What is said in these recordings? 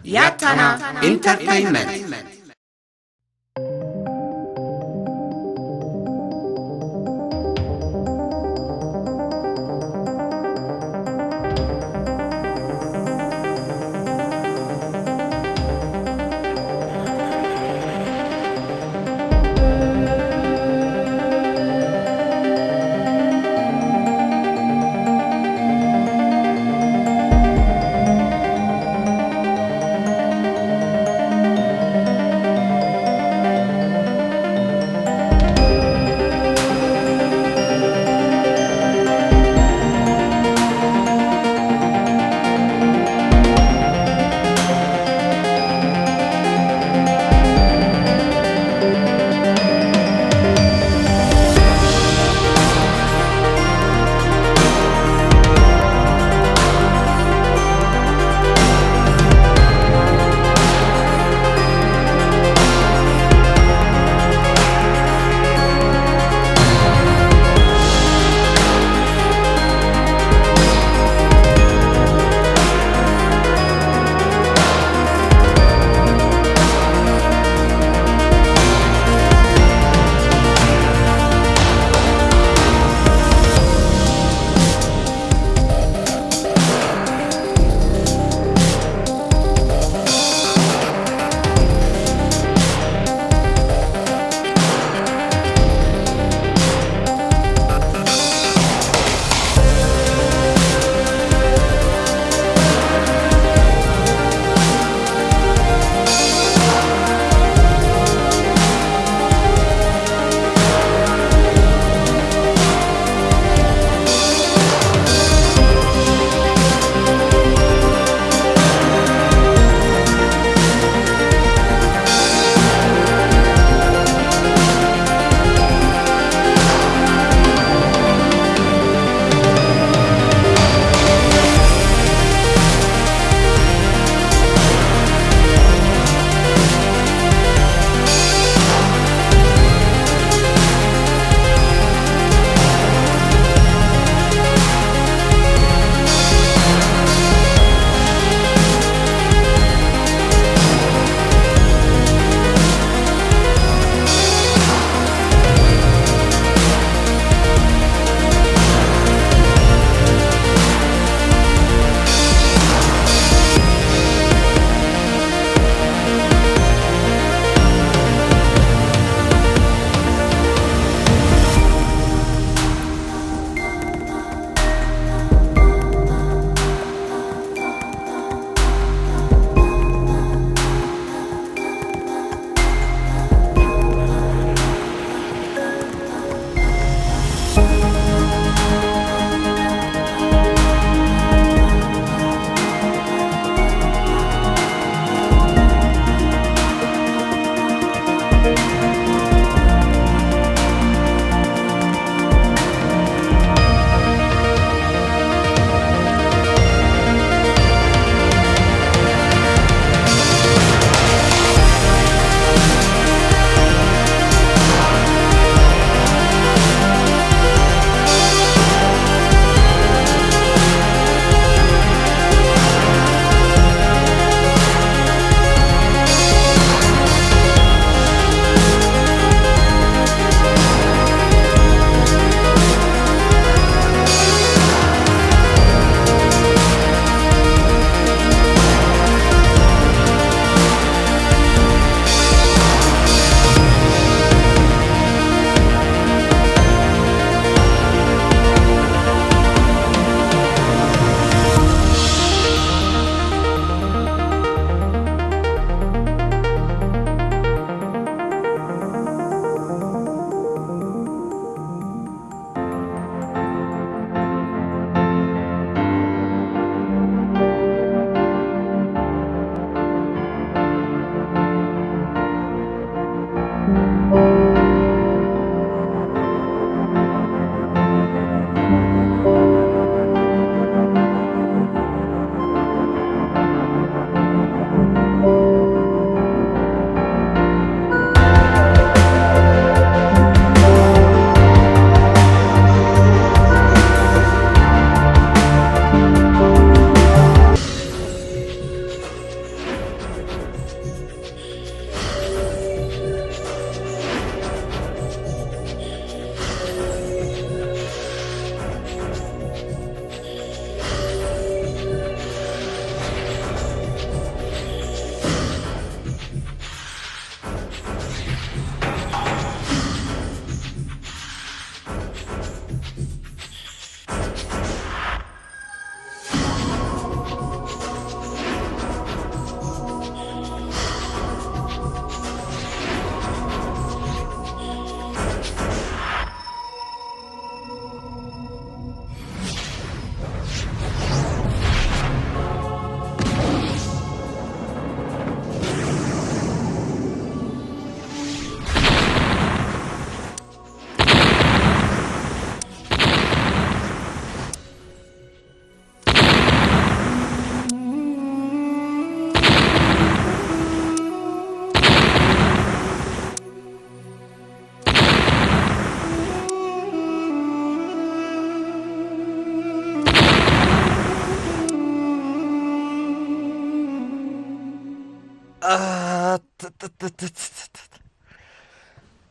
ያታና ኢንተርቴይንመንት።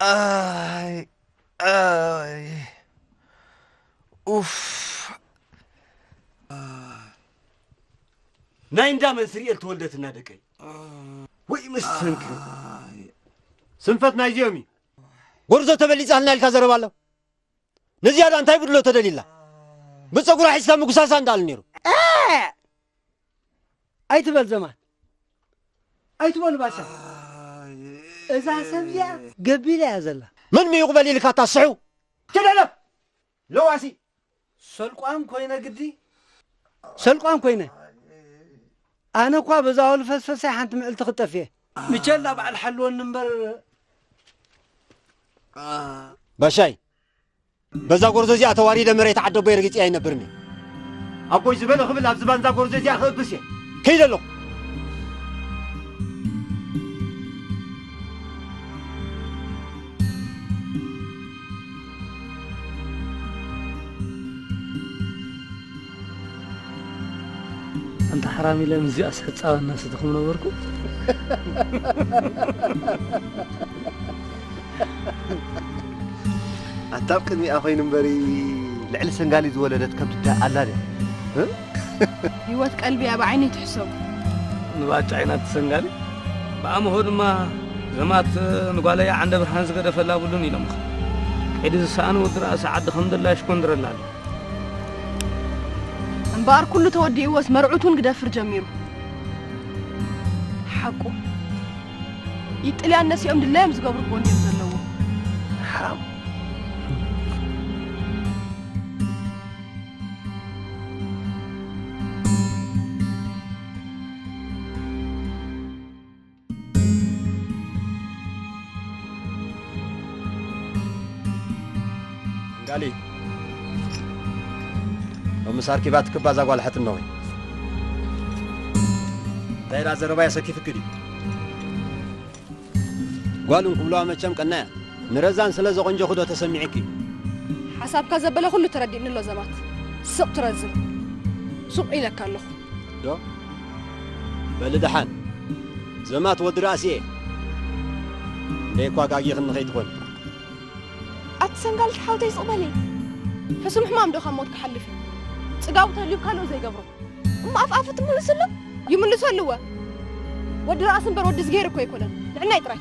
ኣይ፣ ኣይ፣ ኡፍ። ናይ እንዳ መን ስርኤል ተወልደትና ደቀይ? ወይ መስተንክር። ስንፈት ናይዚኦም እዩ። ጎርዞ ተበሊጻልና ኢልካ ዘረባ ኣሎ። ንዝያዳ እንታይ ብድሎ ተደሊላ? ብጸጉራ ሒዝካ ምጉሳሳ እንዳኣሉ ነይሩ። እ! ኣይትበል ዘማት። ኣይትበሉ ባሻ። እዛ ሰብ እዚኣ ገቢላ እያ ዘላ። መን ምይቕ በል ኢልካ እታ ስሑ? ትደለፍ! ለዋሲ! ሰልቋን ኮይነ ግዲ? ሰልቋን ኮይነ። ኣነ እኳ በዛ ወልፈስፈሳይ ሓንቲ ምዕልቲ ክጠፍ እየ። ምቸላ በዓል ሓልወኒ እምበር። ባሻይ፣ በዛ ጎርዞ እዚኣ ተዋሪደ መሬት ዓደቦይ ረጊጸ ኣይነብርን እየ። ኣቦይ ዝበለ ክብል ኣብዚ ባንዛ ጎርዞ እዚኣ ክእብስ እየ። ከይደ ኣለኹ። ኣንታ ሓራም ኢለ ምስዚኣ ስሕጻበና ስትኹም ነበርኩ። ኣታ ኣብ ቅድሚኣ ኮይኑ እምበሪ ልዕሊ ሰንጋሊ ዝወለደት ከብዲ ኣላ ድያ? እ? ህይወት ቀልቢ እያ ብዓይነይ ትሕሰቡ። ንባጫ ዓይና ትሰንጋሊ። ብኣምሆ ድማ ዘማት ንጓለይ ዓንደ ብርሃን ዝገደፈላ ብሉን ኢሎምኻ። ከይዲ ዝሰኣነ ወዲ ራእሲ ዓዲ ከም ደላ ይሽኮንድረላ ኣሎ። እምበኣር ኩሉ ተወዲእዎስ መርዑት እውን ክደፍር ጀሚሩ። ሓቁ። ይጥልያን ነሲኦም ድላዮም ዝገብሩ ክኾኑ እዮም ዘለዎም። ሓራም። ጋሊ ሎምስ ኣርኪባትክባ እዛ ጓል ሓትኖ ወይ እንታይ ኢላ ዘረባያ ሰኪፍክ ድዩ? ጓል እንክብለዋ መቸም ቀናያ ንረዛን ስለ ዘቆንጀኹ ዶ ተሰሚዕኪ? ሓሳብካ ዘበለ ኩሉ ተረዲእኒ ኣሎ ዘማት። ስቕ ትረዝን። ሱቕ ኢለካ ኣለኹ። ዶ? በሊ ደሓን። ዘማት ወዲ ራእሲ እየ። እንደይ እኳ ጋጊኽኒ ኸይትኾኒ። ኣቲ ሰንጋልቲ ሓውተይ ስቕ በሊ። ሕሱም ሕማም ዶ ካብ ሞት ክሓልፍ እዩ? ጽጋቡ ተልዩ ካልኦ ዘይገብሮ። እሞ ኣፍ ኣፉ ትምልስሉ? ይምልሱ ኣለዎ። ወዲ ራእሲ እምበር ወዲ ዝገይር እኮ ኣይኮነን። ንዕናይ ጥራይ።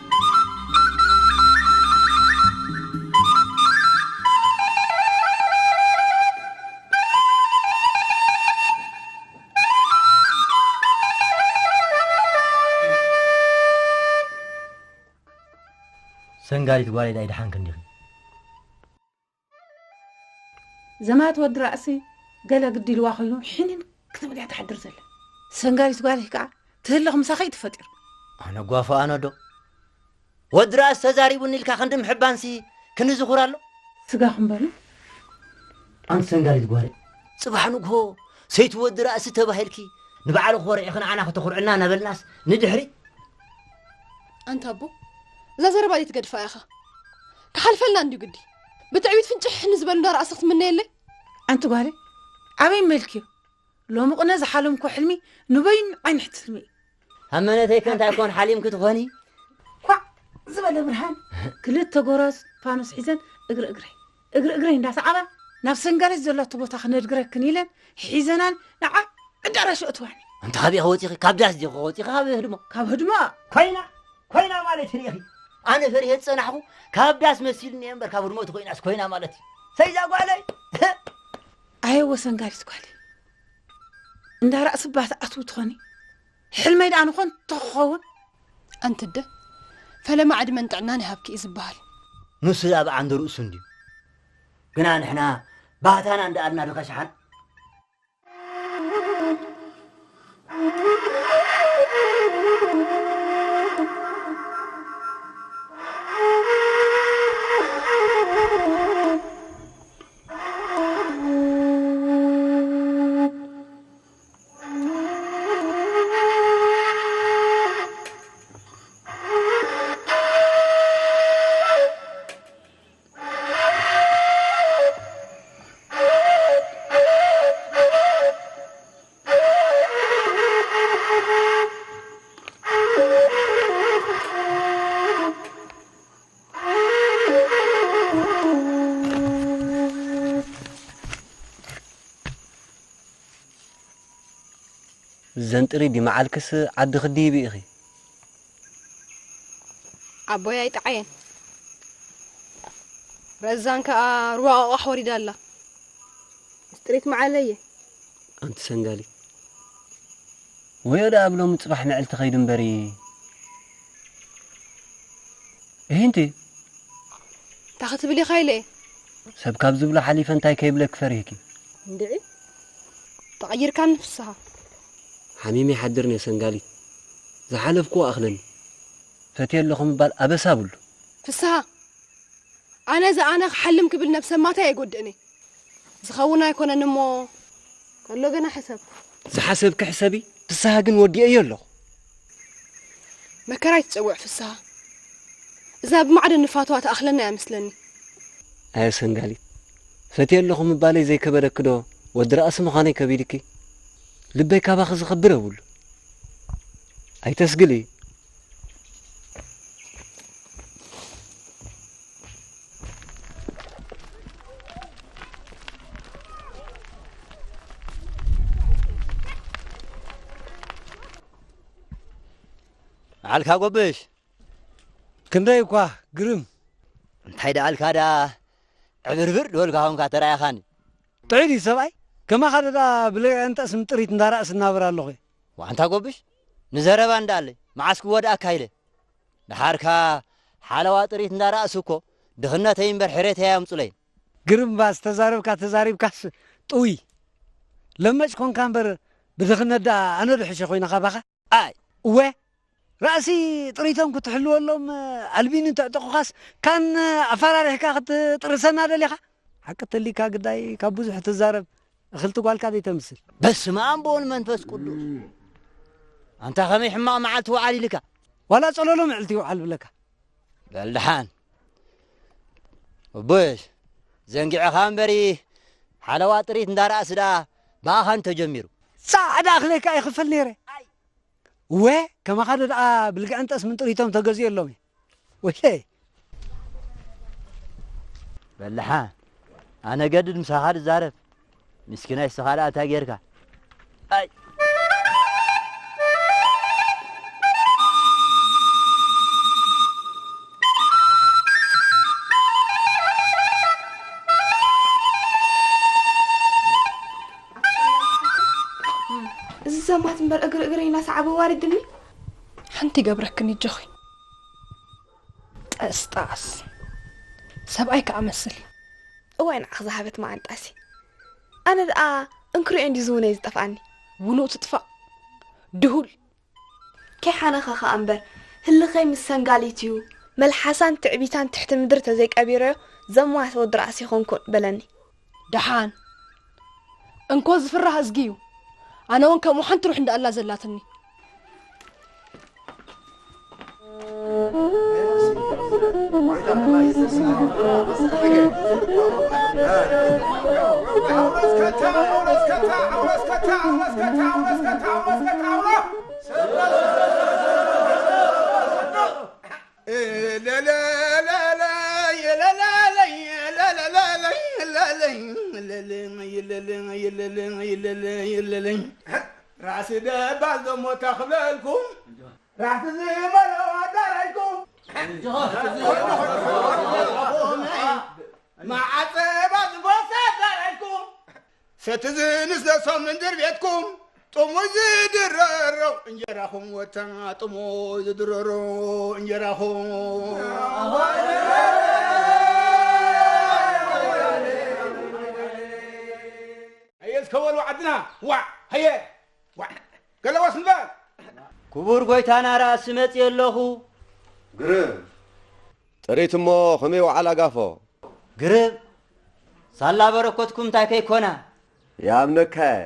ሰንጋሊት ጓለይ ዳይ ደሓንክ እንዲኺ? ዘማት ወዲ ራእሲ ገለ ግዲ ኢልዋ ኮይኑ ሕንን ክትብል እያ ትሓድር ዘላ። ሰንጋሊት ጓለይ ከኣ ትህልኽ ምሳኺ እዩ ተፈጢሩ። ኣነ ጓፎ ኣነ ዶ? ወዲ ራእሲ ተዛሪቡኒ ኢልካ ክንዲ ምሕባንሲ ክንዝኹር ኣሎ? ስጋኹም በሉ። ኣንቲ ሰንጋሊት ጓለይ፣ ጽባሕ ንግሆ ሰይቲ ወዲ ራእሲ ተባሂልኪ ንባዕሊ ኮርዒኺ ንዓና ከተኹርዕና ነበልናስ ንድሕሪት። ኣንታ ኣቦ፣ እዛ ዘረባ ደይ ትገድፋ ኢኻ። ክሓልፈልና እንድዩ ግዲ። ብትዕቢት ፍንጭሕ ንዝበሉ እንዳ ራእሲ ክትምነየለይ? ኣንቲ ጓለይ፣ ኣበይ መልክዮ? ሎሚ ቅነ ዝሓለምኮ ሕልሚ ንበይኑ ዓይንሕቲ ህልሚ እዩ። ሃመነተይ ከ እንታይ ኮን ሓሊምኪ ትኾኒ? ኳዕ ዝበለ ብርሃን፣ ክልተ ጎራዝ ፋኑስ ሒዘን እግሪ እግረይ፣ እግሪ እግረይ እንዳሰዓባ ናብ ሰንጋሊት ዘላቶ ቦታ ክነድግረክን ኢለን ሒዘናን ንዓ ኣዳራሽ ኣእትዋኒ። ኣንቲ ካበይ ኢኺ ወጺኺ? ካብ ዳስ ዲኺ ወጺኺ? ካብ ህድሞ? ካብ ህድሞ። ኮይና፣ ኮይና ማለት ርኢኺ? ኣነ ፈሪሀ ዝጸናሕኩ ካብ ዳስ መሲሉኒ እየ እምበር ካብ ህድሞ ተኮይናስ ኮይና ማለት እዩ። ሰይዛ ጓለይ! ኣየወ ሰንጋሊት ጓለይ። እንዳ ራእሲ እባ ትኣትዊ ትኾኒ? ሕልመይ ደኣ ንኾን ተኽኸውን? ኣንትደ፣ ፈለማ ዕድመን ጥዕናን ይሃብኪ እዩ ዝበሃል። ንሱ ደኣ ብዓንደ ርእሱ እንድዩ። ግና ንሕና ባህታና እንዳኣልና ድኸሽሓን። ዘንጥሪ ዲመዓልክስ ዓዲ ክድይቢ ኢኺ። ኣቦይ ኣይጠዓየን። ረዛን ከኣ ሩባ ቋቋሕ ወሪዳ ኣላ። ምስጢሪት መዓለየ። ኣንቲ ሰንጋሊት። ወዮ ደኣ ብሎሚ ጽባሕ ምዕልቲ ኸይዱ እምበሪ። እሂንቲ። እንታይ ክትብል ኢኻ ኢለ እየ። ሰብ ካብ ዝብሎ ሓሊፈ እንታይ ከይብለኪ ፈሪህኪ? እንድዒ። ተቐይርካኒ ፍስሃ። ሓሚመ ይሓድር እየ ሰንጋሊት። ዝሓለፍክዎ ኣኽለኒ። ፈትየ ኣለኹ ምባል ኣበሳ ኣብሉ። ፍስሃ። ኣነ ዝኣነ ክሓልም ክብል ነብሰ ማታይ ኣይጎድእን እየ። ዝኸውን ኣይኮነን እሞ ከሎ ገና ሕሰብ። ዝሓሰብኪ ሕሰቢ፣ ፍስሃ ግን ወዲኤዮ ኣለኹ። መከራ ይትጸውዕ ፍስሃ። እዛ ብማዕዶ ንፋትዋ ትኣኽለና እያ መስለኒ። ኣየ ሰንጋሊት፣ ፈትየ ኣለኹ ምባለይ ዘይከበደኪ ዶ ወዲ ራእሲ ምዃነይ ከቢድኪ? ልበይ ካባኺ ዝኸብር የብሉ። ኣይተስግሊ። መዓልካ ጎብሽ። ክንደይ እኳ ግርም። እንታይ ደኣልካ ደኣ ዕብርብር ዝበልካ ኾንካ ተራእኻኒ። ጥዑይ ድዩ ሰብኣይ? ከማኻ ዶ ደኣ ብለይ ኣንጠስም ጥሪት እንዳረኣስ እናበር ኣለኹ። ዋንታ ጎብሽ፣ ንዘረባ እንዳለይ፣ መዓስ ክወድኣካ ኢለ። ደሓርካ ሓለዋ ጥሪት እንዳረኣስ እኮ ድኽነተይ እምበር ሕሬተይ ኣየምጹለይን። ግርም ባስ ተዛረብካ ተዛሪብካስ ጥውይ። ለመጭ ኮንካ እምበር ብድኽነት ደኣ ኣነ ዶ ሕሸ ኮይነ ካባኻ? ኣይ። እወ፣ ራእሲ ጥሪቶም ክትሕልወሎም ኣልቢኒ ተዕጥቑኻስ ካን ኣፈራሪሕካ ክትጥርሰና ደሊኻ? ሓቂ ተሊካ ግዳይ ካብ ብዙሕ ትዛረብ እኽልቲ ጓልካ ዘይተምስል። በስመ ኣብ ወወልድ መንፈስ ቅዱስ። ኣንታ ከመይ ሕማቕ መዓልቲ ውዓል ኢልካ? ዋላ ጸለሎ ምዕልቲ ይውዓል ብለካ። በል ደሓን። እቡሽ፣ ዘንጊዕኻ እምበሪ ሓለዋ ጥሪት እንዳረኣስ ደኣ ብኣኻን ተጀሚሩ። ጻዕዳ ኣኽለካ ይኽፈል ነይረ። እወ፣ ከማኻ ዶ ደኣ ብልግዕን ጠስምን ጥሪቶም ተገዚኦሎም እየ። ወይለይ። በል ደሓን። ኣነ ገድድ ምሳኻ ድዛረብ። ምስኪናይ እስኻ ደኣ እንታይ ጌርካ? ኣይ። እዚ ዘማት እምበር እግሪ እግረይ እናሰዓበ ዋርድኒ። ሓንቲ ይገብረክን እጆኺ። ጠስጣስ። ሰብኣይ ከኣ መስል። እዋይ ንዓኽ ዝሃበት መዓንጣሲ። ኣነ ደኣ እንክሪኦ እንዲ ዝውነይ ዝጠፍኣኒ። ውኑእ ትጥፋእ። ድሁል። ከይሓነኸ ኸኣ እምበር፣ ህልኸይ ምስ ሰንጋሊት እዩ። መልሓሳን ትዕቢታን ትሕቲ ምድሪ ተዘይቀቢረዮ፣ ዘማት ወዲ ራእሲ ይኾንኩን በለኒ። ደሓን። እንኮ ዝፍራህ እዝጊ እዩ። ኣነ እውን ከምኡ ሓንቲ ሩሕ እንዳኣላ ዘላትኒ። ራእሲ ደባል ደሞ ተኽበልኩም። ራሕቲ ዝበሎ ኣዳራይኩም። መዓጸባ ዝቦሳ ኣዳራይኩም። ሰቲ ዝንስደሶም ምንድር ቤትኩም። ጥሙይ ዝድረሮ እንጀራኹም ወታ ጥሙይ ዝድረሮ እንጀራኹም። ኣየ እስከ በሉ ዓድና። ዋዕ! ሃየ! ዋዕ! ገለዋስ ንበል! ክቡር ጎይታና ራእሲ መጺእ ኣለኹ። ግርም። ጥሪት እሞ ከመይ ወዓላ ጋፎ? ግርም። ሳላ በረከትኩም እንታይ ከይኮና? ይኣምነካ እየ።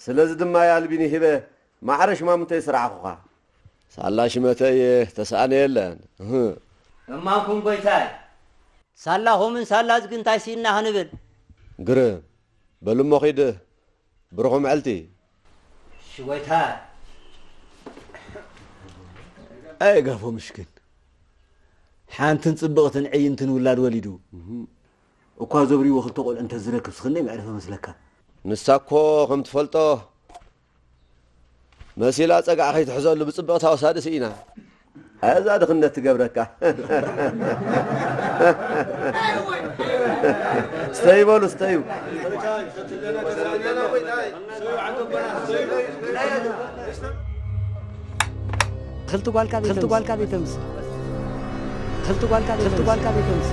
ስለዚ ድማ የኣልቢኒ ሂበ ማዕረ ሽማሙተ የስራዕኹኻ። ሳላ ሽመተይ ተሳእነ የለን። እህ። እማንኩም ጎይታይ። ሳላኹምን ሳላ ዝግንታይ ስኢንና ክንብል። ግርም። በሉ እሞ ኺድ ብሩኽ መዓልቲ። እሺ ጎይታይ። ኣይ ጋፎ ምሽኪን። ሓንትን ጽብቕትን ዕይንትን ውላድ ወሊዱ። እኳ ዘብርይዎ ክልተ ቆልዑ እንተዝረክብ ስኽንደይ መዕረፈ መስለካ? ንሳ እኮ ከም ትፈልጦ መሲላ ጸጋዕ ከይትሕዘሉ ብጽብቕታ ወሳዲ ስኢና። እዛ ድኽነት ትገብረካ። ስተዩ በሉ፣ ስተዩ። ክልተ ጓልካ ቤተምስ። ክልተ ጓልካ ቤተምስ።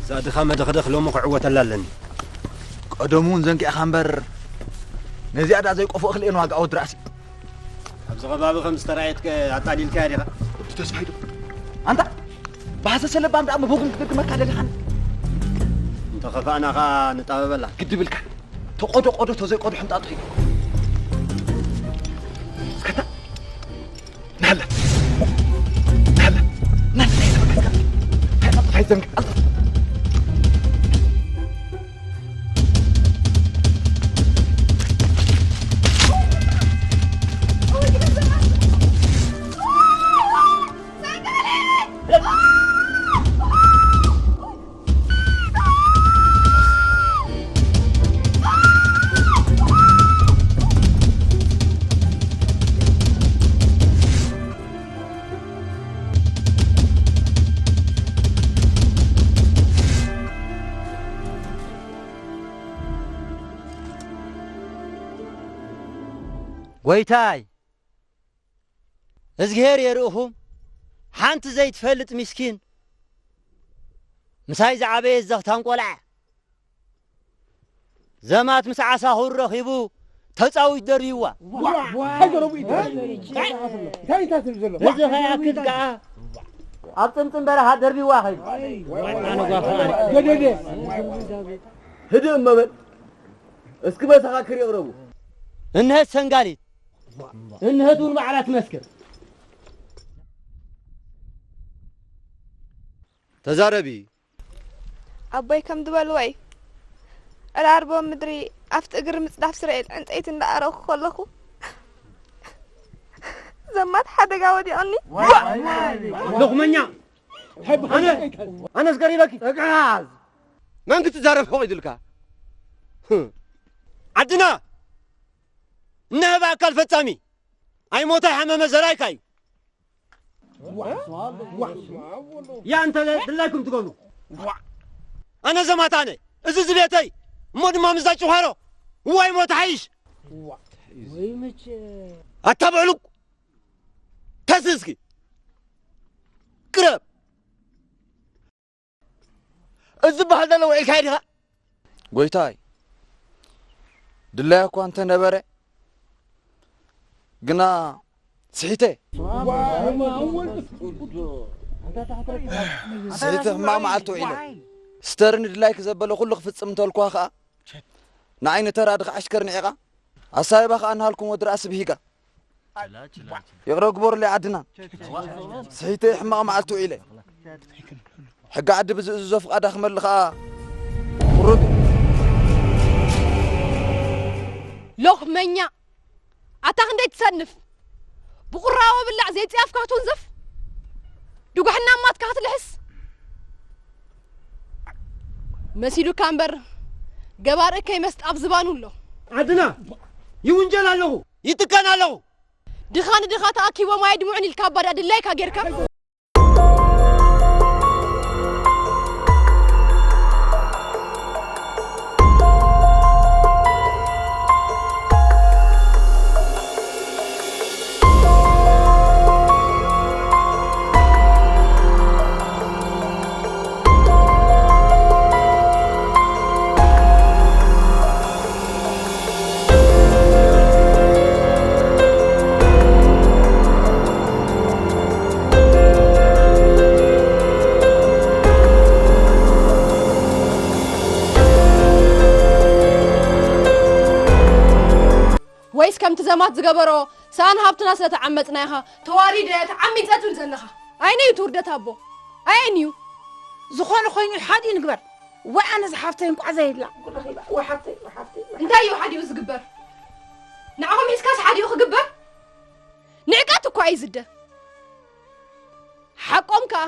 እዛ ድኻ መደኽደኽ ሎሚ ክዕወተላ ኣለኒ። ቀደሙ እውን ዘንጊዕኻ እምበር፣ ነዚኣ ደኣ ዘይቆፍኦ ክልኤን ዋጋ ወዲ ራእሲ። ኣብዚ ከባቢ ከም ዝተራእየትከ ኣጣሊልካያ ዲኻ? ወዲ ተስፋይ ዶ? ኣንታ፣ ባሰሰ ለባም ደኣ መበጉም ክድግመካ ደሊኻን? እንተኸፋእና ኸኣ ንጣበበላ። ግዲ ብልካ። ተቆዶ ቆዶ፣ ተዘይቆዶ ሕንጣጦ እዩ። እስከታ፣ ናለ። ናለ። ናለ፣ ናለ፣ ናለ። ጎይታይ፣ እዝግሄር የርእኹም፣ ሓንቲ ዘይትፈልጥ ሚስኪን ምሳይ ዝዓበየት ዘኽታም ቆልዓ። ዘማት ምስ ዓሳኹር ረኺቡ ተጻዊት ደርብይዋ። እዚ ኸይኣክል ከኣ ኣብ ጽምጽም በረኻ ደርብይዋ ኸይዱ። ህድእ እመበል፣ እስኪ መሰኻክር ይቕረቡ። እንሀት ሰንጋሊት፣ እንሀት እውን ባዕላ ትመስክር። ተዛረቢ። ኣቦይ ከም ዝበልዎ እዩ። ዕራርቦ ምድሪ ኣብቲ እግሪ ምጽዳፍ ስራኤል ዕንጸይቲ እንዳኣረኹ ከለኹ ዘማት ሓደጋ ወዲቑኒ። ሎኽመኛ! ኣነ ኣነስ ገሪበኪ። እግዓዝ! መን ክትዛረብ ፈቒዱልካ? ዓድና እነሀ ብኣካል ፈጻሚ ኣይሞተ ሓመመ ዘራይካ እዩ። ያ እንተ ድላይኩም ትገብሩ። ኣነ ዘማት ኣነ፣ እዚ እዚ ቤተይ፣ እሞ ድማ ምስዛ ጭዃሮ፣ እዋይ ሞት ሓይሽ። ኣታ ብዕሉግ፣ ተስ እስኪ፣ ቅረብ። እዚ ዝበሃል ዘሎ ውዒልካዮ ዲኻ? ጎይታይ፣ ድላያ እኳ እንተነበረ፣ ግና ስሒተ። ስሒተ ሕማቕ መዓልቲ ውዒለ። ስተርኒ ድላይኪ ዘበለ ኩሉ ክፍጽም እንተልኩዋ ኸኣ፣ ንዓይ ንተራ ድኻ ዕሽከር ንዒቓ፣ ኣሳይባ ኸኣ ንሃልኩም ወዲ ራእሲ ብሂጋ። ይቕረ ግበሩለይ ዓድና። ስሒተ ሕማቕ መዓልቲ ውዒለ። ሕጊ ዓዲ ብዝእዝዞ ፍቓዳ ክመልእ ኸኣ ቁሩብ እዩ። ሎኽመኛ! ኣታ ክንደይ ትሰንፍ! ብቑራቦ ብላዕ ዘይጽያፍካ ክትውንዘፍ! ድጓሕና ማትካ ክትልሕስ! መሲሉካ እምበር ገባር እከይ መስጣብ ዝባኑ ኣሎ። ዓድና ይውንጀል ኣለኹ። ይትከን ኣለኹ። ድኻ ንድኻ ተኣኪቦም ኣየድምዑን ኢልካ ኣባዳ ድላይካ ጌርካ። ወይስ ከምቲ ዘማት ዝገበሮ ሰኣን ሃብትና ስለ ተዓመጽና ኢኻ ተዋሪደ ተዓሚጸ ትብል ዘለኻ? ኣየነዩ እቲ ውርደት ኣቦ? ኣየንዩ? ዝኾነ ኮይኑ ሓዲኡ ንግበር። ወይ ኣነ ዝሓፍተይ እንቋዕ ዘይብላ። እንታይ እዩ ሓዲኡ ዝግበር? ንዓኹም ሒዝካስ ሓዲኡ ክግበር? ንዕቀት እኳ እዩ ዝደ። ሓቆም ከኣ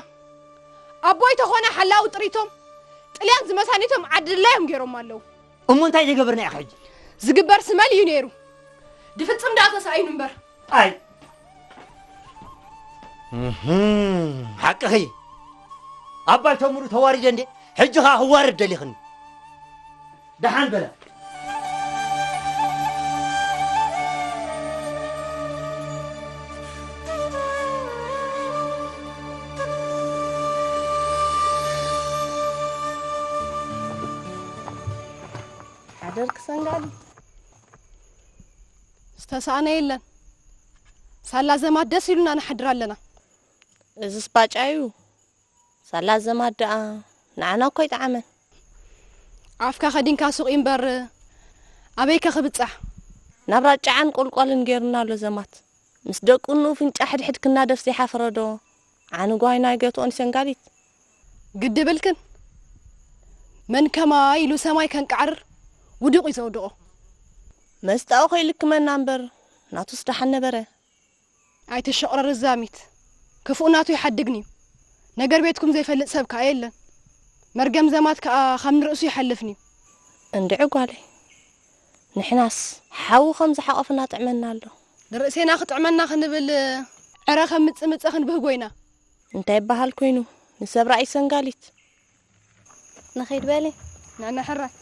ኣቦይ ተኾነ ሓላዊ ጥሪቶም ጥልያን ዝመሳኒቶም ዓዲ ድላዮም ገይሮም ኣለዉ። እሞ እንታይ ዘይገበርና ኢኻ ሕጂ? ዝግበር ስመል እዩ ነይሩ። ድፍጽም ደኣ ተሳኢኑ እምበር። ኣይ። እህም፣ ሓቅኺ። ኣባል ተምሩ ተዋሪደ እንዴ? ሕጂ ኸኣ ክዋረድ ደሊኽኒ። ደሓን በላ። ሓደርክ ሰንጋሊ። ዝተሳእነ የለን። ሳላ ዘማት ደስ ኢሉና ንሓድር ኣለና። እዝስ ባጫ እዩ። ሳላ ዘማት ደኣ ንዓና እኮ ኣይጠዓመን። ኣፍካ ከዲንካ ሱቕ እምበር ኣበይከ ክብጻሕ? ናብራ ጫዓን ቆልቋልን ገይሩና ኣሎ ዘማት። ምስ ደቁ እንኡ ፍንጫ ሕድሕድ ክናደፍ ዘይሓፈረ ዶ? ዓንጓይ ናይ ገትኦን ሰንጋሊት። ግዲ ብልክን። መን ከማይ ኢሉ ሰማይ ከንቃዕርር ውዱቕ እዩ ዘውድቖ። መስጣኡ ከይልክመና እምበር ናቱስ ደሓን ነበረ። ኣይትሸቕረሪ ዛሚት። ክፉእ ናቱ ይሓድግን እዩ። ነገር ቤትኩም ዘይፈልጥ ሰብ ከኣ የለን። መርገም ዘማት ከኣ ካብ ንርእሱ ይሓልፍን እዩ። እንድዒ ጓለይ፣ ንሕናስ ሓዊ ከም ዝሓቖፈና ጥዕመና ኣሎ። ንርእሴና ክጥዕመና ክንብል ዕረ ከም ምጽምጸ ክንብህጎ ኢና። እንታይ ይበሃል ኮይኑ ንሰብ ራእይ ሰንጋሊት። ንኺድ በሊ። ንዕና ሕራይ።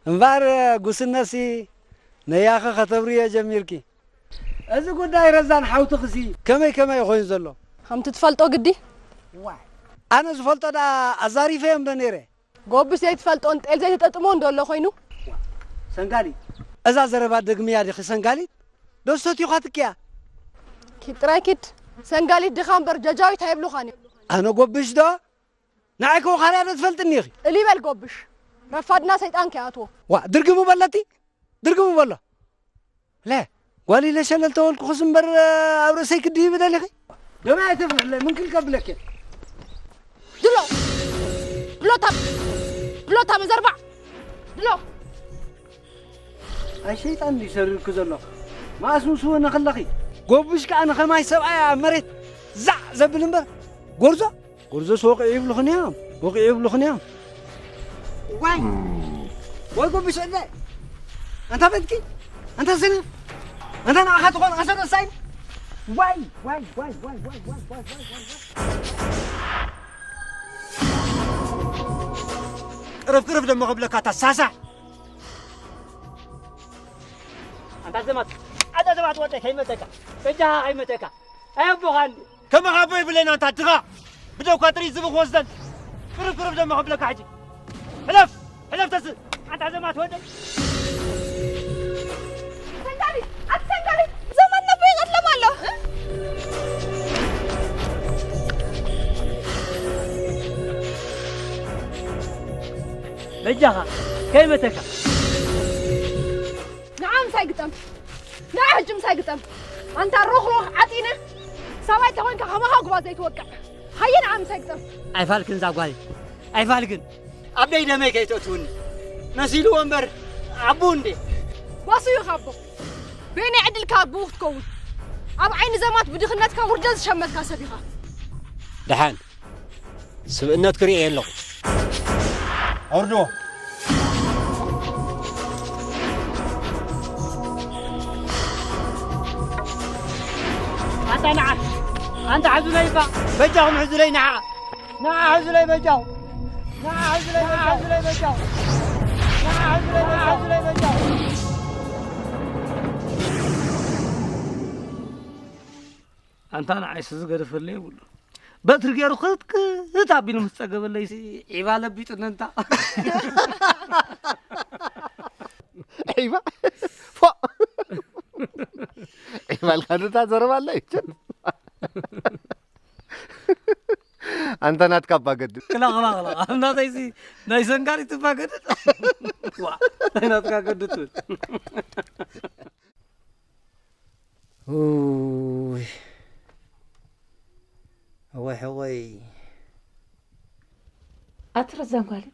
እምበኣር ጉስነሲ ነያኺ ከተብርዮ ጀሚርኪ። እዚ ጉዳይ ረዛን ሓውትኽሲ ከመይ ከመይ እዩ ኮይኑ ዘሎ? ከምቲ ትፈልጦ ግዲ። ዋይ፣ ኣነ ዝፈልጦ ደኣ ኣዛሪፈዮም ዶ ነይረ? ጎብስ ዘይትፈልጦን ጤል ዘይተጠጥሞን ዶ ኣሎ ኮይኑ? ሰንጋሊ፣ እዛ ዘረባ ደግምያ ዲኺ ሰንጋሊት? ዶ ሰትዮኻትኪያ? ኪድ ጥራይ ኪድ። ሰንጋሊት ድኻ እምበር ጀጃዊት ኣይብሉኻን እዮም። ኣነ ጎብሽ ዶ? ንዓይ ከ ወኻርያ ዶ ትፈልጥኒ ኢኺ? እሊ በል ጎብሽ። ረፋድና ሰይጣን ከይኣትዎ። ዋ፣ ድርግሙ በለቲ? ድርግሙ በሎ። ለ፣ ጓል ኢለ ሸለል ተበልኩ ክስ እምበር ኣብ ርእሰይ ክድሂብ ደሊኺ? ደመይ ኣይተፍርሕለይ፣ ምንክል ከብለኪ። ድሎ! ድሎ ታብ! ድሎ ታብ ዘርባዕ! ድሎ! ኣይ ሸይጣን እንድዩ ሰሪርኪ ዘሎ። መኣስ ምስ ወነ ከለኺ? ጎብሽ ከኣ ንኸማይ ሰብኣይ ኣብ መሬት ዛዕ ዘብል እምበር፣ ጎርዞ፣ ጎርዞስ ወቂዑ ይብሉኽን እዮም፣ ወቂዑ ይብሉኽን እዮም። ዋይ! ወይ ጎብሽ እለ! ኣንታ በትኪ! ኣንታ ስኒ! ኣንታ ንዓኻ ትኾን ኣሰር እሳይ! ዋይ! ዋይ! ዋይ! ዋይ! ዋይ! ዋይ! ዋይ! ዋይ! ቅርብ ቅርብ ደሞ ክብለካ ኣታ ሳሳዕ! ኣንታ ዘማት፣ ኣንታ ዘማት ወደይ ከይመተካ፣ በጃኻ ከይመተካ። ኣይ ኣቦኻ እንዲ። ከማኻ ኣቦ የብለይን ኣንታ ድኻ። ብደውካ ጥሪት ዝብኽ ወስደን። ቅርብ ቅርብ ደሞ ክብለካ ሕጂ። ሕለፍ፣ ሕለፍ ተስእ። ኣንታ ዘማት ወደይ። ሰንጋሊ፣ ኣቲ ሰንጋሊ፣ ዘማት ነቦ ይቐትሎም ኣሎ። በጃኻ፣ ከይመተካ። ንዓ ምሳይ ግጠም። ንዓ ሕጂ ምሳይ ግጠም። ኣንታ ሮኽሮኽ ዓጢነ። ሰብኣይ ተኾይንካ ከማኻ ጉባ ዘይትወቅዕ። ሃየ ንዓ ምሳይ ግጠም። ኣይፋልክን እዛ ጓል። ኣይፋልክን። ኣብ ደይ ደመይ ከይተእትውኒ። መሲልዎ እምበር ኣቦ እንዴ? ጓሱ እዩ ካብ ኣቦ። በየናይ ዕድልካ ኣቦኡ ክትከውን? ኣብ ዓይኒ ዘማት ብድኽነትካ ውርደት ዝሸመትካ ሰብ ኢኻ። ደሓን። ስብእነት ክርኢ ኣለኹ። ኣውርድዎ። ኣንታ ንዓ፣ ኣንታ ሕዙለይ እባ፣ በጃኹም ሕዙለይ ንዓ። ንዓ ሕዙለይ በጃኹም። ንዓ ሕዙለይ በጃኹም። ንዓ ሕዙለይ በጃኹም። ንዓ ሕዙለይ በጃኹም። ኣንታ ንዓይስ ዝገደፈለይ የብሉ። በትሪ ገይሩ ክትክት ኣቢሉ ምስ ጸገበለይሲ ዒባ ለቢጡኒ እንታ። ዒባ? ፎእ! ዒባ ኢልካ ዶ እታ ዘረባ ኣላ ይችን? ኣንታ ናትካ ኣባ ገድድ። ክላ፣ ክላ፣ ክላ። ኣብ ናተይሲ ናይ ሰንጋሊት እባ ገድድ። ዋ፣ ናይ ናትካ ገድድ ትብል። ኡይ። ጓለይ፣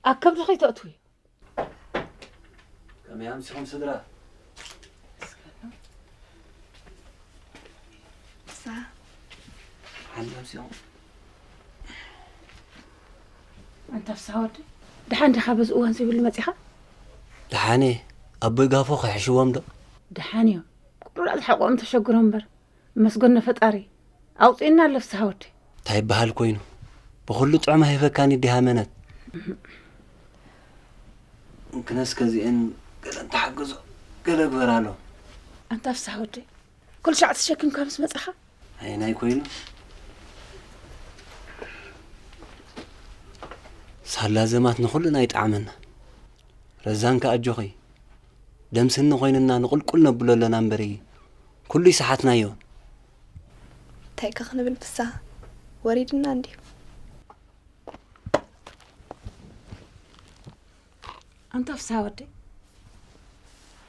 ኣብ ከብዲ ከይተእትውዮ። ከመይ ኣምሲኹም ስድራ? ንሳ ሓንቲ ኣምሲኹም። ኣንታ ፍስሃ ወዲ፣ ደሓን ዲኻ? በዚ እዋን ዘይብሉ መጺኻ? ደሓን እየ። ኣቦይ ጋፎ ክሕሽዎም ዶ? ደሓን እዮም። ቁሩብ ዝሓቆም ተሸግሮም እምበር። መስገን ንፈጣሪ ኣውፂእና ኣሎ ፍስሃ ወዲ። እንታይ ይበሃል ኮይኑ? ብኹሉ ጥዑም ኣይህበካን እዩ ዲሃ መነት። እንክነስ ከዚአን ገለ እንተሓግዞ ገለ ግበር ኣሎ። ኣንታ ፍስሃ ወዲ፣ ኩሉ ሻዕ ተሸኪምካ ምስ መጻኻ? ኣየናይ ኮይኑ? ሳላ ዘማት ንኹልና ይጥዓመና። ረዛን ከኣ ኣጆኺ። ደም ስኒ ኮይንና ንቁልቁል ነብሎ ኣለና እምበሪ ኩሉ ይሰሓትናዮ። እንታይ ከ ክንብል ፍስሃ ወሪድና እንድዩ። ኣንታ ፍስሃ ወደይ፣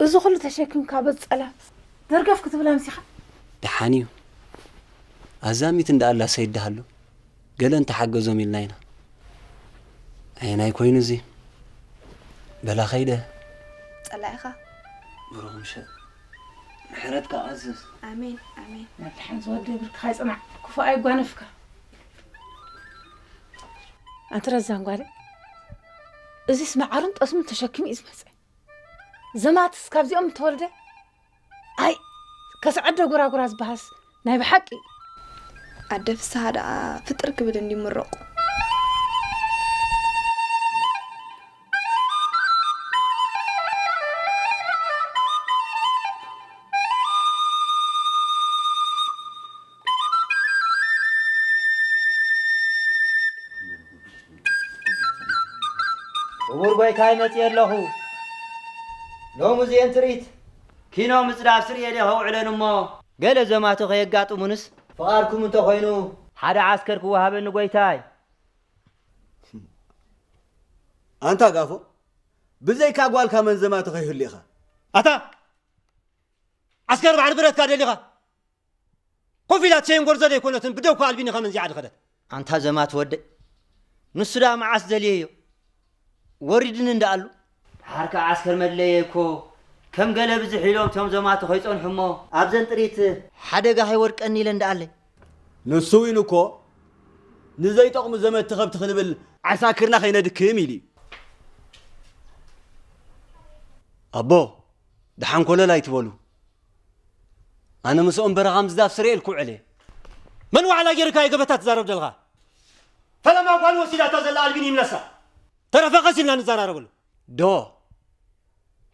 እዚ ኩሉ ተሸኪምካ በዚ ጸላም ደርገፍ ክትብል ኣምሲኻ? ደሓን እዩ። ኣዛሚት እንዳ ኣላ ሰይድ ደሃሉ ገለ እንተሓገዞም ኢልና ኢና። ኣየናይ ኮይኑ እዚ? በላ ኸይደ። ጸላኢኻ። ብሩኽ ምሸት። ምሕረትካ ኣዝዝ። ኣሜን ኣሜን። መድሓን ዝወደ ብርክኻ ይጽናዕ፣ ክፉእ ኣይጓነፍካ። ኣንቲ ረዛን ጓለይ፣ እዚስ መዓርን ጠስምን ተሸኪሙ እዩ ዝመጸ። ዘማትስ ካብዚኦም እንተወልደ፣ ኣይ ከስዐደ ጉራጉራ ዝበሃስ ናይ ብሓቂ። ኣደ ፍስሃ ደኣ ፍጥር ክብል እንዲ ምሩቕ። ክቡር ጐይታይ መጺኤ ኣለኹ። ሎሚ እዚኤን ጥሪት ኪኖ ምጽዳፍ ስርየ ደ ከውዕለን እሞ ገለ ዘማቱ ከየጋጥሙንስ ፍቓድኩም እንተ ኾይኑ ሓደ ዓስከር ክወሃበኒ ጐይታይ። ኣንታ ጋፎ፣ ብዘይካ ጓልካ መን ዘማቱ ከይህሉ ኢኻ? ኣታ ዓስከር ባሕሪ ብረትካ ደሊኻ ኮፍ ኢላ ትሸይን ጎርዞ ደይኮነትን ብደው እኳ ኣልቢኒ ከመን ዚዓ ድኸደት። ኣንታ ዘማት ወደይ፣ ንሱ ደኣ መዓስ ደልየዮ ወሪድኒ እንዳኣሉ። ድሓር ከኣ ዓስከር መድለየ እኮ ከም ገለ ብዝሕ ኢሎም እቶም ዘማቱ ከይጸንሑ እሞ ኣብዘን ጥሪት ሓደጋ ከይወድቀኒ ኢለ እንዳኣለይ። ንሱ እውን እኮ ንዘይጠቕሙ ዘመቲ ከብቲ ክንብል ዓሳክርና ከይነድክም ኢሉ እዩ። ኣቦ፣ ደሓን ኮለል ኣይትበሉ። ኣነ ምስኦም በረኻ ምዝዳፍ ስርኤ ኢልኩ ውዕለ። መን ዋዕላ ጌርካ የገበታ ትዛረብ ደልኻ? ፈለማ ጓል ወሲዳታ ዘላ ኣልቢን ይምለሳ። ተረፈ ቀስ ኢልና ንዘራረበሉ። ዶ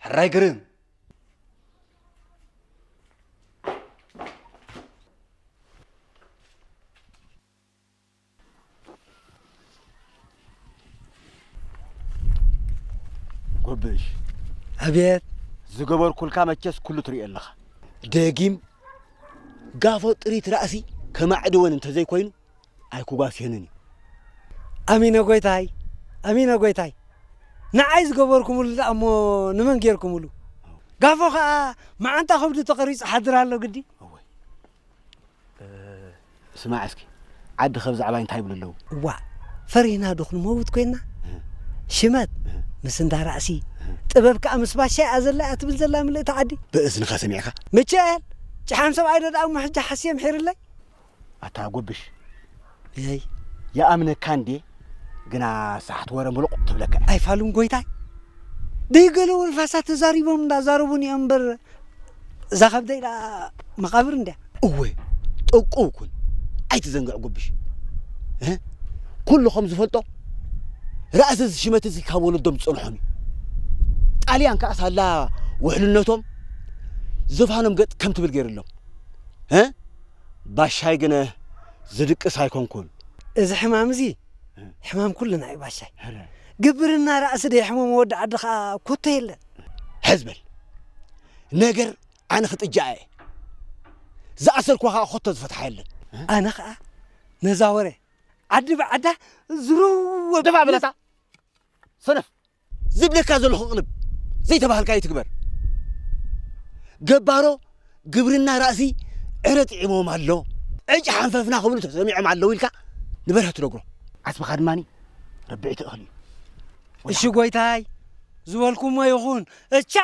ሕራይ ግርም። ጎብሽ፣ ኣቤት። ዝገበርኩልካ መቸስ ኩሉ ትሪኦ ኣለኻ። ደጊም ጋፎ ጥሪት ራእሲ ከማዕድወን እንተዘይኮይኑ ኣይኩጓስየንን እዩ። ኣሚነ ጎይታይ፣ ኣሚነ ጎይታይ። ንዓይ ዝገበርኩምሉ ደኣ እሞ ንመን ጌርኩምሉ? ጋፎ ኸኣ መዓንጣ ከብዱ ተቐሪጹ ሓድር ኣሎ ግዲ። እወይ። ስማዕ እስኪ፣ ዓዲ ከብዚ ዕባይ እንታይ ይብሉ ኣለዉ? እዋእ፣ ፈሪህና ዶ ክንመውት ኮይንና? ሽመት ምስ እንዳ ራእሲ፣ ጥበብ ከኣ ምስ ባሻይ እያ ዘላ እያ ትብል ዘላ ምልእቲ ዓዲ። ብእዝንኻ ሰሚዕካ? ሚኪኤል፣ ጭሓም ሰብኣይ ዶ ደኣ እሞ ሕጂ ሓስየ ምሒርለይ? ኣታ ጎብሽ፣ የይ፣ ይኣምነካ እንድየ፣ ግና ሳሕት ወረ ምሉቕ ትብለካ እያ። ኣይፋሉን ጎይታይ፣ ደይ ገለ ወልፋሳት ተዛሪቦም እንዳዛረቡኒ እዮም እምበር፣ እዛ ከብደይ ደኣ መቓብር እንድያ። እወ፣ ጠንቁው ኩን፣ ኣይትዘንግዕ ጉብሽ። እ? ኩሉ ከም ዝፈልጦ፣ ራእሲ እዚ ሽመት እዚ ካብ ወለዶም ዝጸንሖም እዩ። ጣልያን ከኣ ሳላ ውሕልነቶም ዝፋኖም ገጥ ከም ትብል ገይርሎም። እ? ባሻይ ግነ ዝድቅስ ኣይኮንኩን። እዚ ሕማም እዚ ሕማም ኩልና እዩ ባሻይ። ኧረ። ግብርና ራእሲ ደይ ሕመም ወዲ ዓዲ ኸኣ ኮቶ የለን። ሕዝበል ነገር ኣነ ክጥጃ እየ። ዝኣሰርኩዋ ኸዓ ኾቶ ዝፈትሓ የለን። ኣነ ኸዓ ነዛ ወረ ዓዲ ብዓዳ ዝርወ ደፋ በለታ። ሰነፍ ዝብለካ ዘለኹ ቅልብ ዘይተባህልካ ይትግበር። ገባሮ ግብርና ራእሲ ዕረ ጥዒሞም ኣሎ ዕጭ ሓንፈፍና ክብሉ ተሰሚዖም ኣለዉ ኢልካ ንበርሀ ትነግሮ። ዓስብኻ ድማኒ ረብዒቲ እኽሊ እዩ። እሺ ጎይታይ፣ ዝበልኩሞ ይኹን። እቻ!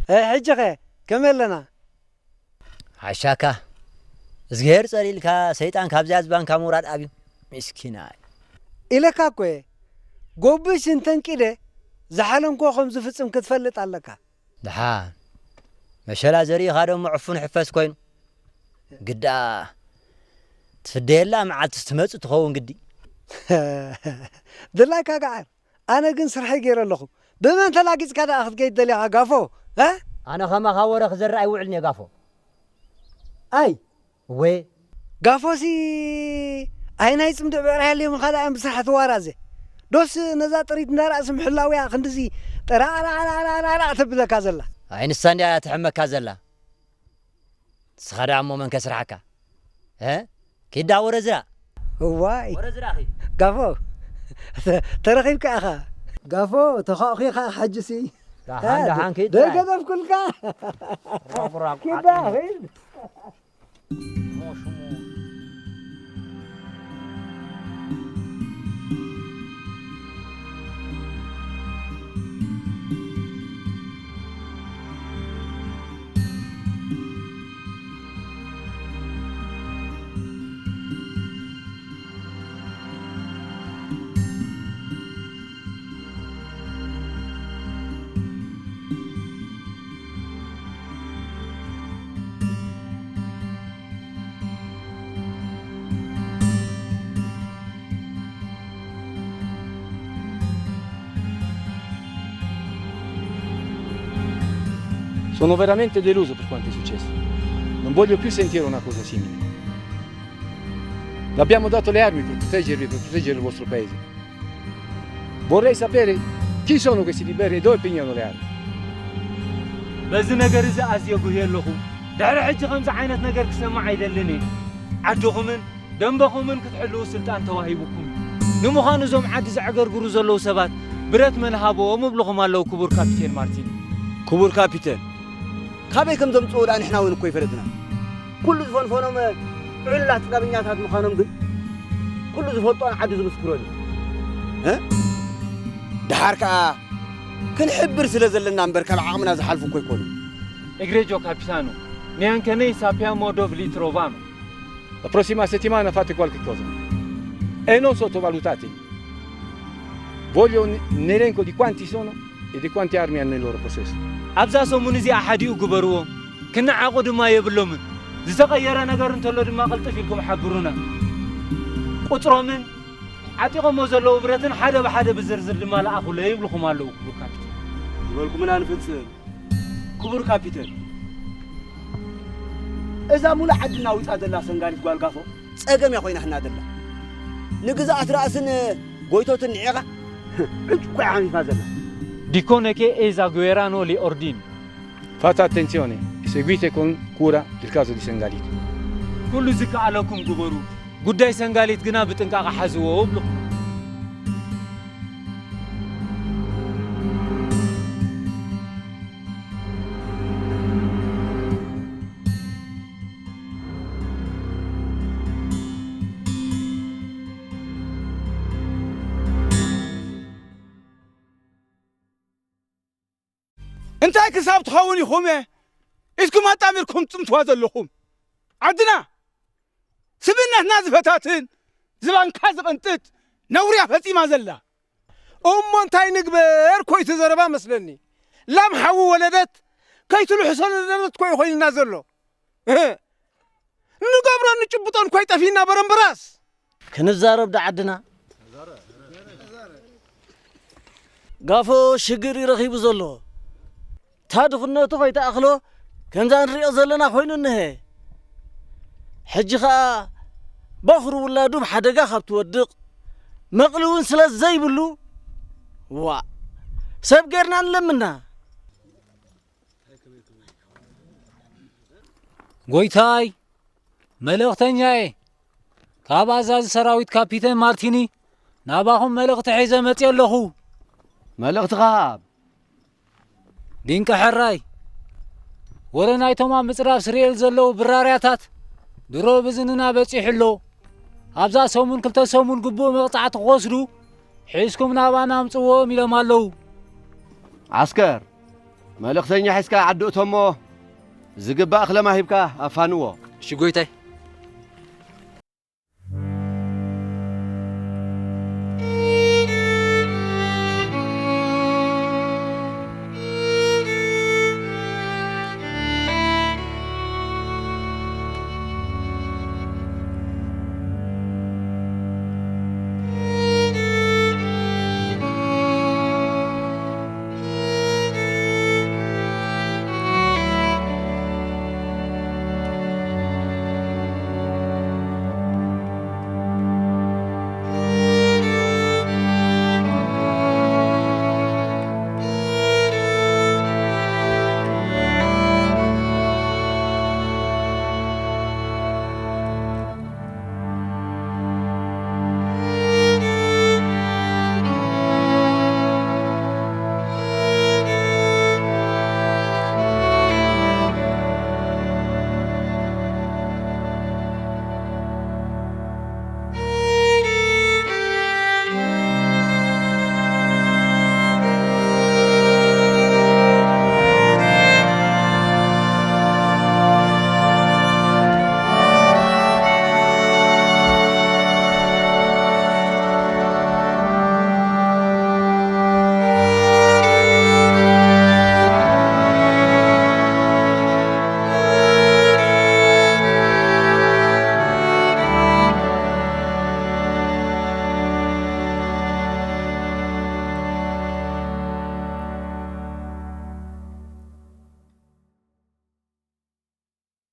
እ፣ ሕጂ ኸ ከመይ ኣለና? ሓሻካ፣ እዝግሄር ጸሊልካ፣ ሰይጣን ካብዚኣ ዝባንካ ምውራድ ኣብዩ። ምስኪናይ። ኢለካ እኮ እየ። ጎብሽ እንተንቂደ፣ ዝሓለምኮ ከም ዝፍጽም ክትፈልጥ ኣለካ። ደሓን። መሸላ ዘሪእኻ ደሞ ዕፉን ሕፈስ ኮይኑ። ግዳ፣ ትፍደየላ መዓልትስ ትመጽእ ትኸውን ግዲ። ድላይካ ገዓር። ኣነ ግን ስርሐይ ገይረ ኣለኹ። ብመን ተላጊጽካ ደኣ ክትገይድ ደሊኻ ጋፎ? እ? ኣነ ኸማኻ ወረ ክዘርእ ኣይውዕልን እየ ጋፎ። ኣይ። እወ። ጋፎሲ ኣይ ናይ ጽምዲ ብዕራይ ሃልዮም ኢኻ ደኣ ብስራሕ ትዋራዘ። ዶስ ነዛ ጥሪት እንዳ ራእሲ ምሕላውያ ክንድዚ ጠራዕራዕራዕራዕ ተብለካ ዘላ? ኣይ ንሳ እንድያ ትሕመካ ዘላ። ንስኻ ደኣ እሞ መን ከስርሓካ? እ? ኪዳ ወረ ዝራ። እዋይ። ወረ ዝራ ኺድ። ጋፎ። ተ-፣ ተረኺብካ ኢኻ። ጋፎ፣ ተኻእኺኻ ሕጅሲ። ደሓን፣ እ፣ ደሓን ኪድ። ደይ ገደፍኩልካ። ቁራቁራ ኪዳ፣ ቁዓት። ኺድ። ሞሽሙ። Sono veramente deluso per quanto è successo. Non voglio più sentire una cosa simile. L'abbiamo dato le armi per proteggervi, per proteggere il vostro paese. Vorrei sapere chi sono questi liberri e dove pigliano le armi. በዚ ነገር እዚ ኣዝየ ጉህየ ኣለኹ። ድሕሪ ሕጂ ከምዚ ዓይነት ነገር ክሰማዕ ኣይደልን እየ። ዓድኹምን ደንበኹምን ክትሕልዉ ስልጣን ተዋሂቡኩም እዩ። ንምዃኑ እዞም ዓዲ ዘዕገርግሩ ዘለዉ ሰባት ብረት መን ሃቦም እብልኹም ኣለዉ ክቡር ካፒቴን ማርቲን? ክቡር ካፒቴን፣ ካበይ ከም ዘምጽኡ ደኣ ንሕና እውን እኮ ኣይፈለጥናን። ኩሉ ዝፈንፈኖም ዕሉላት ጥጋበኛታት ምዃኖም ግን ኩሉ ዝፈልጦን ዓዲ ዝምስክሮን እዩ። እ? ደሓር ከኣ ክንሕብር ስለ ዘለና እምበር ካብ ዓቕምና ዝሓልፉ እኮ ኣይኮኑን። Egregio capitano, neanche noi sappiamo dove li trovano. La prossima settimana fate qualche cosa. E non sottovalutateli. Voglio un, un elenco di quanti sono e di quante armi hanno in loro possesso. ኣብዛ ሰሙን እዚኣ ሓዲኡ ግበርዎም። ክነዓቑ ድማ የብሎምን። ዝተቐየረ ነገር እንተሎ ድማ ቅልጥፍ ኢልኩም ሓብሩና። ቁጽሮምን ዓጢቖሞ ዘለዉ ብረትን ሓደ ብሓደ ብዝርዝር ድማ ለኣኹለይ ይብልኹም ኣለዉ ክቡር ካፒቴን። ዝበልኩምና ንፍጽም። ክቡር ካፒተን፣ እዛ ሙሉእ ዓዲ ናዊጻ ዘላ ሰንጋሊት ጓል ጋፎ ጸገም እያ ኮይናትና ዘላ። ንግዝኣት ራእስን ጎይቶትን ንዒቓ ዕንጭ እኮ እያ ሓሚማ ዘላ። Dicono che esaguerano gli ordini. Fate attenzione e seguite con cura il caso di Sengalito. ኩሉ ዝከኣለኩም ግበሩ፣ ጉዳይ ሰንጋሊት ግና ብጥንቃቐ ሓዝዎ እብልኹም። እንታይ ክሳብ ትኸውን ኢኹም ኢድኩም ኣጣሚርኩም ትጽምትዋ ዘለኹም? ዓድና ስብእነትና ዝፈታትን ዝባንካ ዝቕንጥጥ ነውርያ ፈጺማ ዘላ። እሞ እንታይ ንግበር? ኮይቱ ዘረባ መስለኒ። ላም ሓዊ ወለደት ከይትልሕሶ ዝደለበት ኮይ ኮይንና ዘሎ። እህ። ንገብሮን ንጭብጦን ኮይ ጠፊና በረምበራስ። ክንዛረብ ዶ ዓድና? ጋፎ ሽግር እዩ ረኺቡ ዘሎ። እታ ድኽነቱ ከይተኣኽሎ ከምዛ ንሪኦ ዘለና ኮይኑ እንሀ። ሕጂ ኸኣ በኹሪ ውላዱ ብሓደጋ ካብ ትወድቕ፣ መቕሊ እውን ስለ ዘይብሉ፣ ዋእ፣ ሰብ ጌርና ንለምና። ጎይታይ፣ መልእኽተኛየ፣ እታ ካብ ኣዛዚ ሰራዊት ካፒተን ማርቲኒ ናባኹም መልእኽቲ ሒዘ መጽየ ኣለኹ። መልእኽትኻ ሃብ። ድንቂ ሕራይ፣ ወረ ናይቶም ኣብ ምጽራብ ስርኤል ዘለዉ ብራርያታት ድሮ ብዝንና በጺሑ ኣሎ። ኣብዛ ሰሙን ክልተ ሰሙን ግቡእ መቕጻዕቲ ክወስዱ ሒዝኩም ናባና ኣምጽዎም ኢሎም ኣለዉ። ዓስከር፣ መልእኽተኛ ሒዝካ ዓዲ እቶሞ፣ ዝግባእ ክለማ ሂብካ ኣፋንዎ። እሺ ጎይታይ።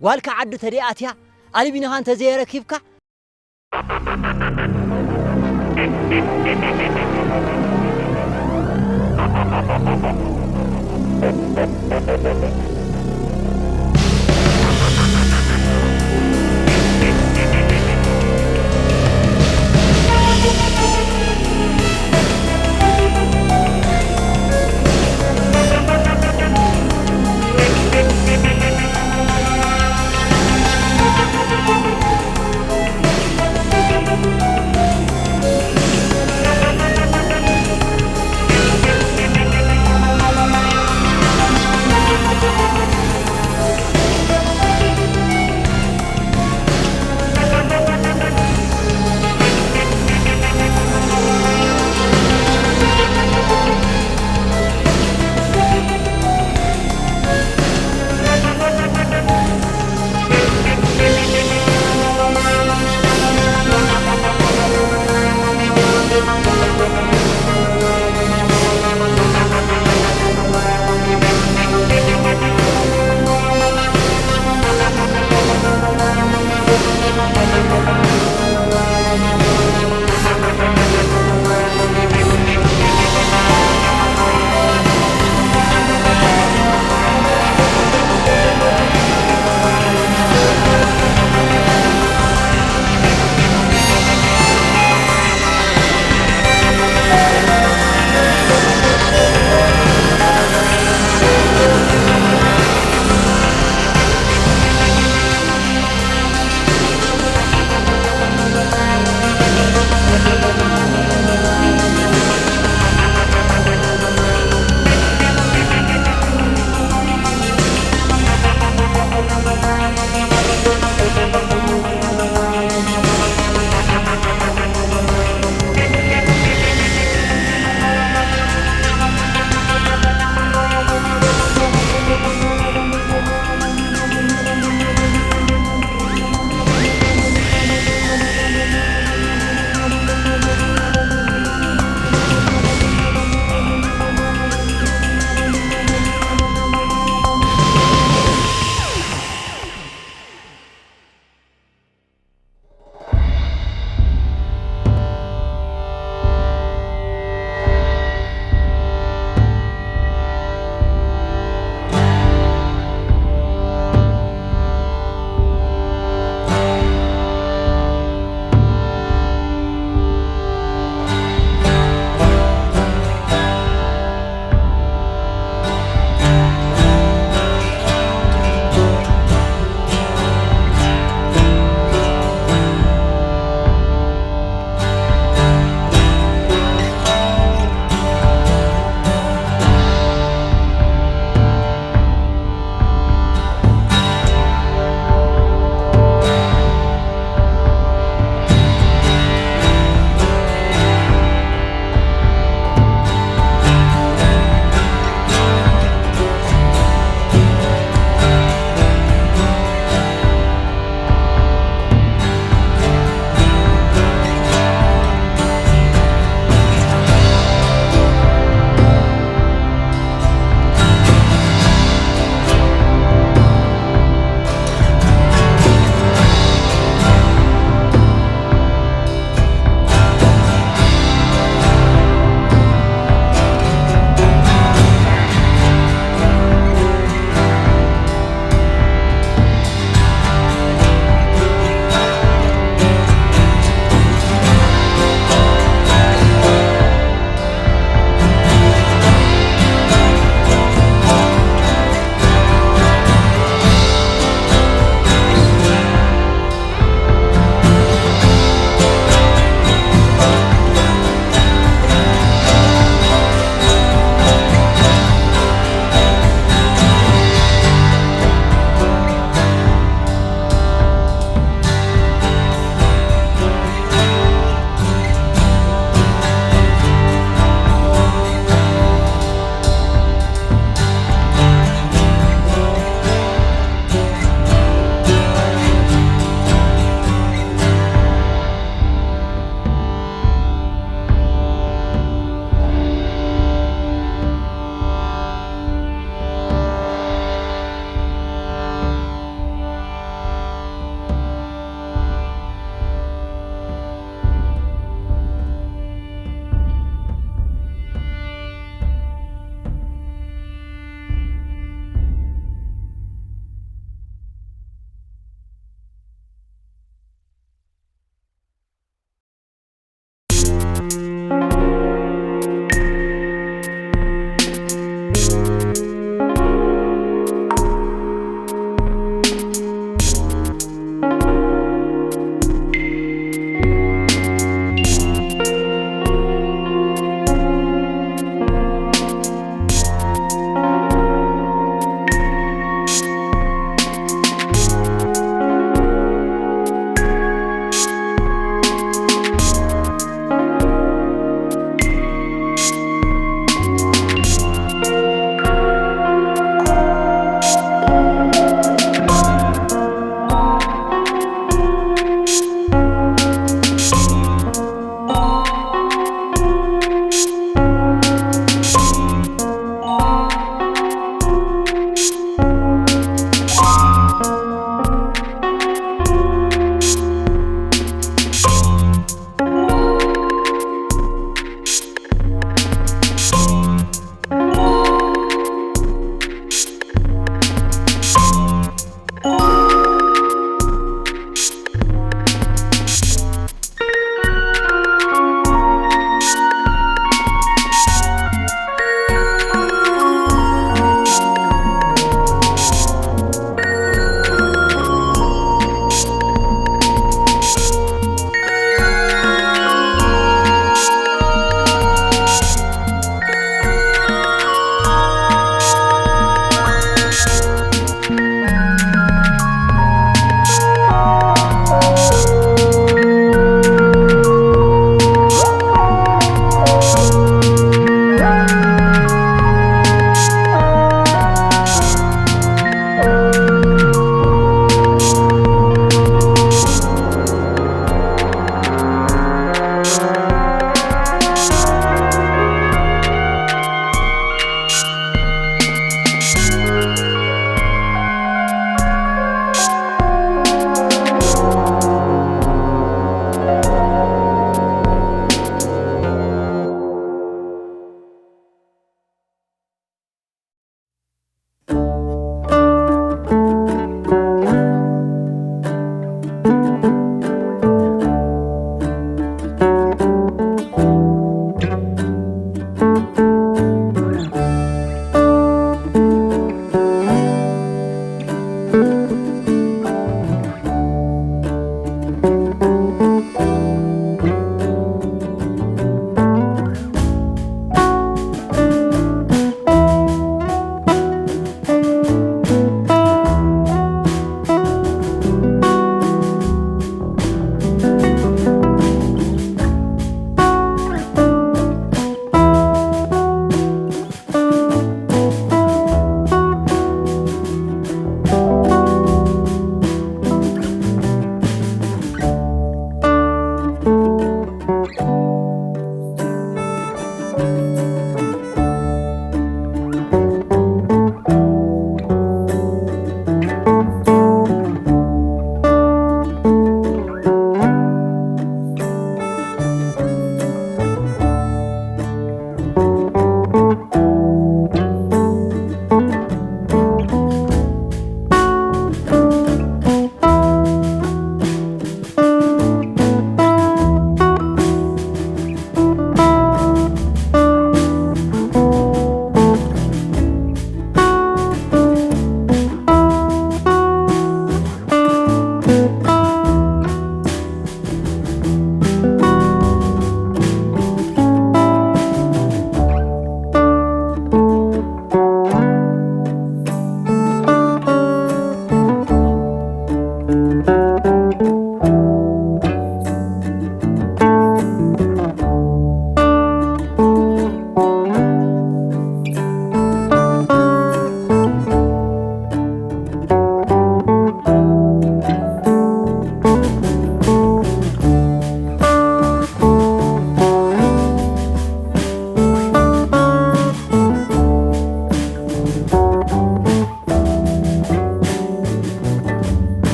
ጓልካ ዓዱ ተደይ ኣትያ ኣልቢንኻ እንተዘየረኪብካ።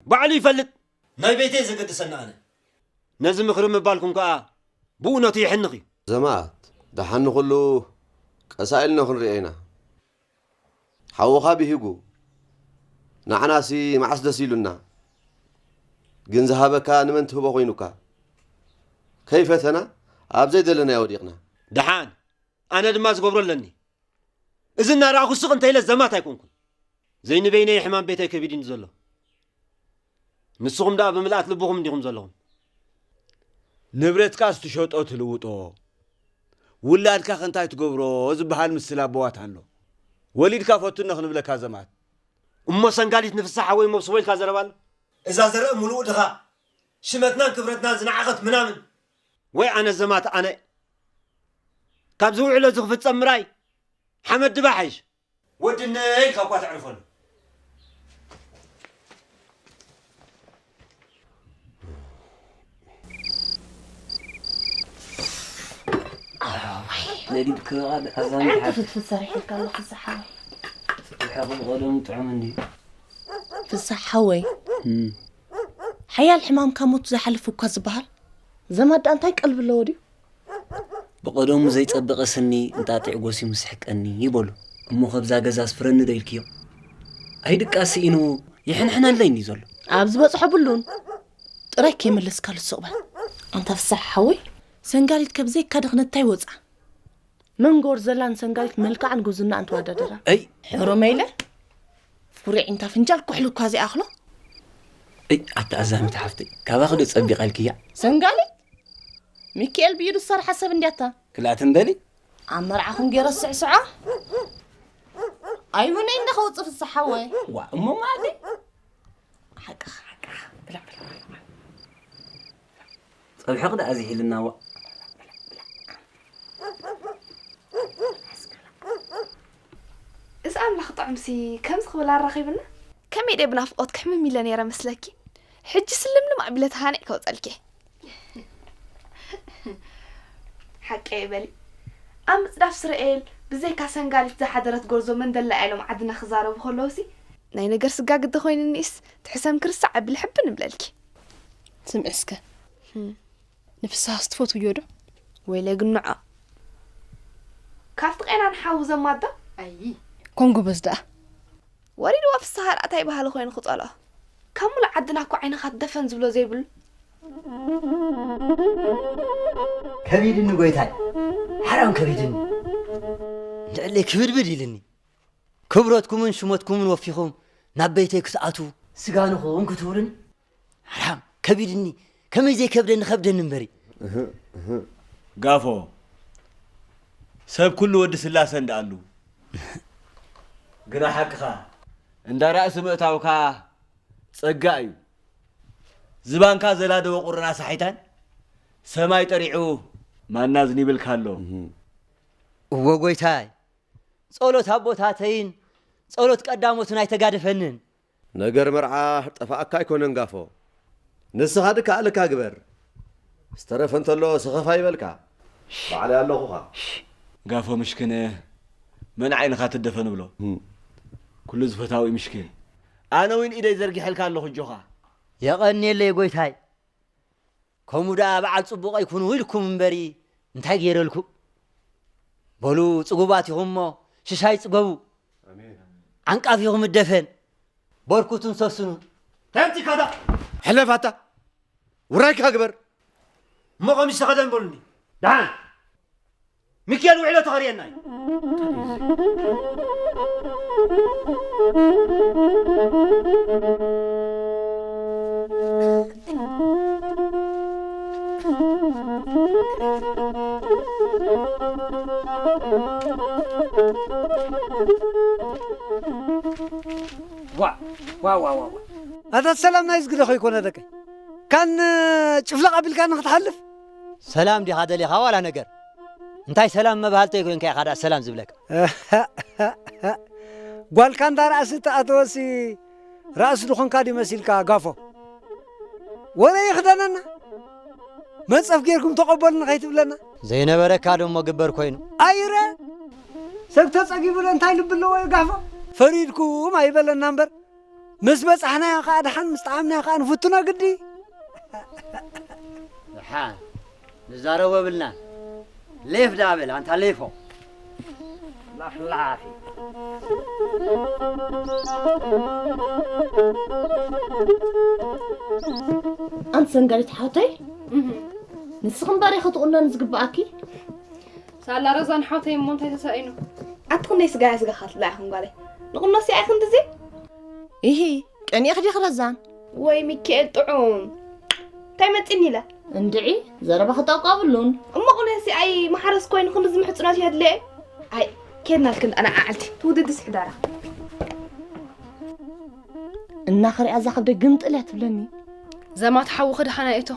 ባዕሉ ይፈልጥ። ናይ ቤተይ ዘገድሰና ኣነ። ነዚ ምኽሪ ምባልኩም ከኣ ብእውነቱ የሕንኽ እዩ። ዘማት፣ ደሓን ንኹሉ ቀሳኢልና ክንሪኦ ኢና። ሓውኻ ብሂጉ፣ ንዓናሲ መዓስ ደስ ኢሉና። ግን ዝሃበካ ንመን ትህቦ ኮይኑካ። ከይፈተና ኣብ ዘይደለናዮ ወዲቕና። ደሓን፣ ኣነ ድማ ዝገብሮ ኣለኒ። እዚ እናረኣኹ ስቕ እንተ ኢለ ዘማት ኣይኮንኩን። ዘይንበይነይ ሕማም ቤተይ ከቢድኒ ዘሎ። ንስኹም ደኣ ብምልኣት ልብኹም እንዲኹም ዘለኹም። ንብረትካስ ትሸጦ ትልውጦ፣ ውላድካኸ እንታይ ትገብሮ ዝበሃል ምስል ኣቦዋት ኣሎ። ወሊድካ ፈቱኒ ክንብለካ ዘማት። እሞ ሰንጋሊት ንፍስሓ ወይ መብስቦ ኢልካ ዘረባ ኣሎ? እዛ ዘርኢ ምሉእ ድኻ፣ ሽመትናን ክብረትናን ዝነዓቐት ምናምን። ወይ ኣነ ዘማት ኣነ። ካብዚ ውዕሎ እዚ ክፍጸም ምራይ ሓመድ ድባ ሓይሽ። ወድነ ኢልካ እኳ ተዕርፈሉ። ለሊት ክበቓ ኣዛሚ ኣንተ ሓፍ- ፍትፍት ሰሪሕልካ ኣለኹ ፍስሓ። ጽብሐ ብቐደሙ ጥዑም እንድዩ። ፍስሓ ሓወይ፣ እም። ሓያል ሕማምካ ሞት ዝሓልፍ እኳ ዝበሃል። ዘማት ደኣ እንታይ ቀልቢ ኣለዎ ድዩ? ብቐደሙ ዘይጸበቐ ስኒ እንጣጢዕ ጎስዩ ምስሕቀኒ ይበሉ። እሞ ከብዛ ገዛ ኣስፍረኒ ዶ ኢልክዮ? ኣይድቃስ ስኢኑ ይሕንሕነለይ እንድዩ ዘሎ። ኣብ ዝበጽሖ ብሉን ጥራይ ከይመለስካሉ ስቕ በል። ኣንታ ፍስሓ ሓወይ፣ ሰንጋሊት ከብዘይካ ድኽነት እንታይ ወጻ? መንጎር ዘላን ሰንጋሊት መልክዓን ጉብዝናኣን ትወዳደራ። ኣይ! ሕሩመይ ኢለ ፍሩዕ ኢንታ ፍንጃል ኩሕሊ እኳ ዘይኣኽሎ። ኣይ፣ ኣታ ኣዛሚት ሓፍተይ፣ ካባኺ ዶ ጸቢቓ ኢልክያ? ሰንጋሊት? ሚካኤል ብኢዱ ዝሰርሓ ሰብ እንድያታ። ክልኣትን በሊ። ኣብ መርዓኹም ገይረ ዝስዕስዖ? ኣይውነይ እንደ ከውጽእ ፍስሓ ሓወይ። ዋ፣ እሞ ማዕዲ። ሓቅኻ፣ ሓቅኻ። ብላዕ፣ ብላዕ፣ ብላዕ። ጸብሕኺ ደኣ ዝሒልና፣ ዋ። እዚ ኣምላኽ ጥዑምሲ ከምዚ ክብል ኣራኺብና። ከመይ ደይ ብናፍቖት ክሕምም ኢለ ነይረ መስለኪ? ሕጂ ስልምልም ኣቢለ ተሃኒዕ ከውጸልኪ። ሓቀይ በሊ። ኣብ ምጽዳፍ እስራኤል ብዘይካ ሰንጋሊት ዝሓደረት ጎርዞ መን ደላ ኢሎም ዓድና ክዛረቡ ከለውሲ፣ ናይ ነገር ስጋ ግዲ ኮይንኒስ ትሕሰም ክርስዕ ኣቢለ ሕብን እብለልኪ። ስምዒ እስከ። ህም። ንፍስሃስ ትፈትውዮ ዶ? ወይለ ግን ንዖ። ካብቲ ቄናን ሓዊ ዘማዶ? ኣይ። ኮን ጎበዝ ደኣ። ወሪድዋ ፍስሃ ርኣታይ ባህሊ ኮይኑ ክጸልኦ። ካብ ሙሉእ ዓድና እኮ ዓይንኻ ትደፈን ዝብሎ ዘይብሉ። ከቢድኒ ጎይታይ፣ ሓራም ከቢድኒ። እንድዕለይ ክብድብድ ኢልኒ። ክብረትኩምን ሽመትኩምን ወፊኹም ናብ ቤተይ ክትኣትዉ፣ ስጋንኹም ክትብሉኒ ሓራም ከቢድኒ። ከመይ ዘይከብደኒ ከብደኒ እምበሪ። እህ፣ እህ። ጋፎ፣ ሰብ ኩሉ ወዲ ስላሰ እንዳኣሉ። ግና ሓቅኻ፣ እንዳ ራእሲ ምእታውካ ጸጋ እዩ። ዝባንካ ዘላደወ ቁርና ሳሒታን ሰማይ ጠሪዑ ማና ዝኒብልካ ኣሎ። እህ። እወ ጎይታይ፣ ጸሎት ኣቦታተይን ጸሎት ቀዳሞትን ኣይተጋደፈንን። ነገር መርዓ ጠፋእካ ኣይኮነን ጋፎ። ንስኻ ድካ ኣለካ ግበር። ዝተረፈ እንተሎ ሰኸፋ ይበልካ። ባዕለይ ኣለኹኻ። ጋፎ ምሽክነ፣ መን ዓይንኻ ትደፈን ብሎ። እም። ኩሉ ዝፈታዊ ምሽክን። ኣነ እውን ኢደይ ዘርጊሐልካ ኣለኹ ኣጆኻ። የቐንየለይ ጎይታይ። ከምኡ ደኣ በዓል ጽቡቕ ኣይኩኑ ኢልኩም እምበሪ እንታይ ገይረልኩም? በሉ ጽጉባት ኢኹም እሞ ሽሻይ ጽገቡ። ኣሜን። ዓንቃፍ ኢኹም እደፈን። በርኩቱን ሰስኑን። እንታይ ኣምጺእካ እታ? ሕለፍ ኣታ። ውራይካ ግበር። እሞ ቀሚስ ተኸደን በሉኒ። ደሓን። ሚካኤል ውዕሎ ተኸርእየና እዩ። ዋ፣ ዋ፣ ዋ፣ ዋ፣ ዋ። ኣታ ሰላም ናይ ዝግደ ኾይኮነ ደቀይ። ካን ጭፍለቕ ኣቢልካ ንኽትሓልፍ? ሰላም ዲኻ ደሊኻ ዋላ ነገር? እንታይ ሰላም መባህልተይ ኮይንካ ኢኻ ደኣ ሰላም ዝብለካ? ጓልካ እንዳ ራእሲ እተኣተወሲ ራእሲ ዝኾንካ ድዩ መሲልካ ጋፎ? ወረ ይኽደነና። መንጸፍ ጌርኩም ተቐበሉኒ ከይትብለና። ዘይነበረካ ደሞ ግበር ኮይኑ። ኣይረ! ሰብ ተጸጊቡ ዶ እንታይ ልቢ ኣለዎ ይጋፎ? ፈሪድኩም ኣይበለና እምበር። ምስ በጻሕናዮ ከኣ ደሓን፣ ምስ ጠዓምናዮ ከኣ ንፍትኖ ግዲ። ደሓን ንዛረቦ ብልና። ሌፍ ደኣ በል ኣንታ ሌፎ። ላፍላፊ። ኣንቲ ሰንጋሊት ሓውተይ፣ ንስኺ እምበር ኢኺ ትቑነኒ ዝግብኣኪ። ሳላ ረዛን ሓውተይ እሞ እንታይ ተሳኢኑ? ኣቲ ክንደይ ስጋ እያ ስጋኻ ትብላ ኢኹም ጓለይ? ንቑኖ ሲኣ ኢኹም ድዚ? ኢሂ፣ ቀኒእኺ ዲኺ ረዛን? ወይ ሚካኤል ጥዑም። እንታይ መጺኒ ኢለ? እንድዒ፣ ዘረባ ክጠቋብሉን። እሞ ቁነ ሲኣይ ማሕረስ ኮይኑ ክንድዚ ምሕጽኖት እየ ድለየ? ኣይ፣ ኬድና ልክን ኣና ዓዓልቲ። ትውድድስ ሕዳራ። እናኽሪኣ እዛ ከብደ ግምጥል እያ ትብለኒ። ዘማት ሓውኺ ደሓና እቶ።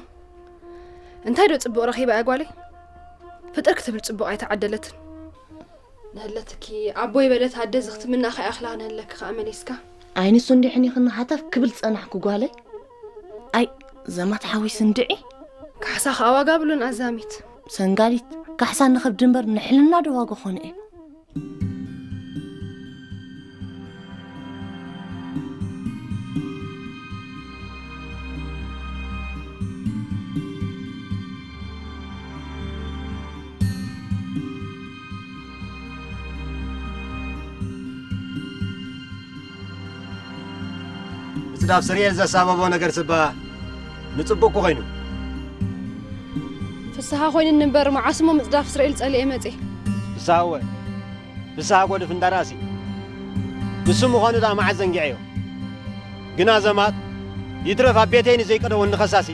እንታይ ዶ ጽቡቕ ረኺባ እያ ጓለይ? ፍጥር ክትብል ጽቡቕ ኣይተዓደለትን። ንህለትኪ ኣቦይ በለት ኣደ ዝኽትምና ከይኣኽላ ንህለኪ ከኣ መሊስካ። ኣይ ንሱ እንዲሕን ይኽን ሃተፍ ክብል ጸናሕኩ ጓለይ። ኣይ ዘማት ሓዊስ እንድዒ። ካሕሳ ከኣ ዋጋ ብሉን ኣዛሚት። ሰንጋሊት፣ ካሕሳ ንኸብዲ እምበር ንሕልና ዶ ዋጋ ኾነ እየ? ምጽዳፍ ስርኤል ዘሳበቦ ነገር ስባ ንጽቡቕ እኮ ኮይኑ። ፍስሃ ኮይኑኒ እምበር መዓስ እሞ ምጽዳፍ ስርኤል ጸሊኤ መጼ። ፍስሃ እወ። ፍስሃ ጎድፍ እንዳራእሲ። ንሱ ምዃኑ ደኣ መዓስ ዘንጊዐዮ። ግና ዘማት ይትረፍ ኣብ ቤተይ ንዘይቀደወኒ ከሳሲ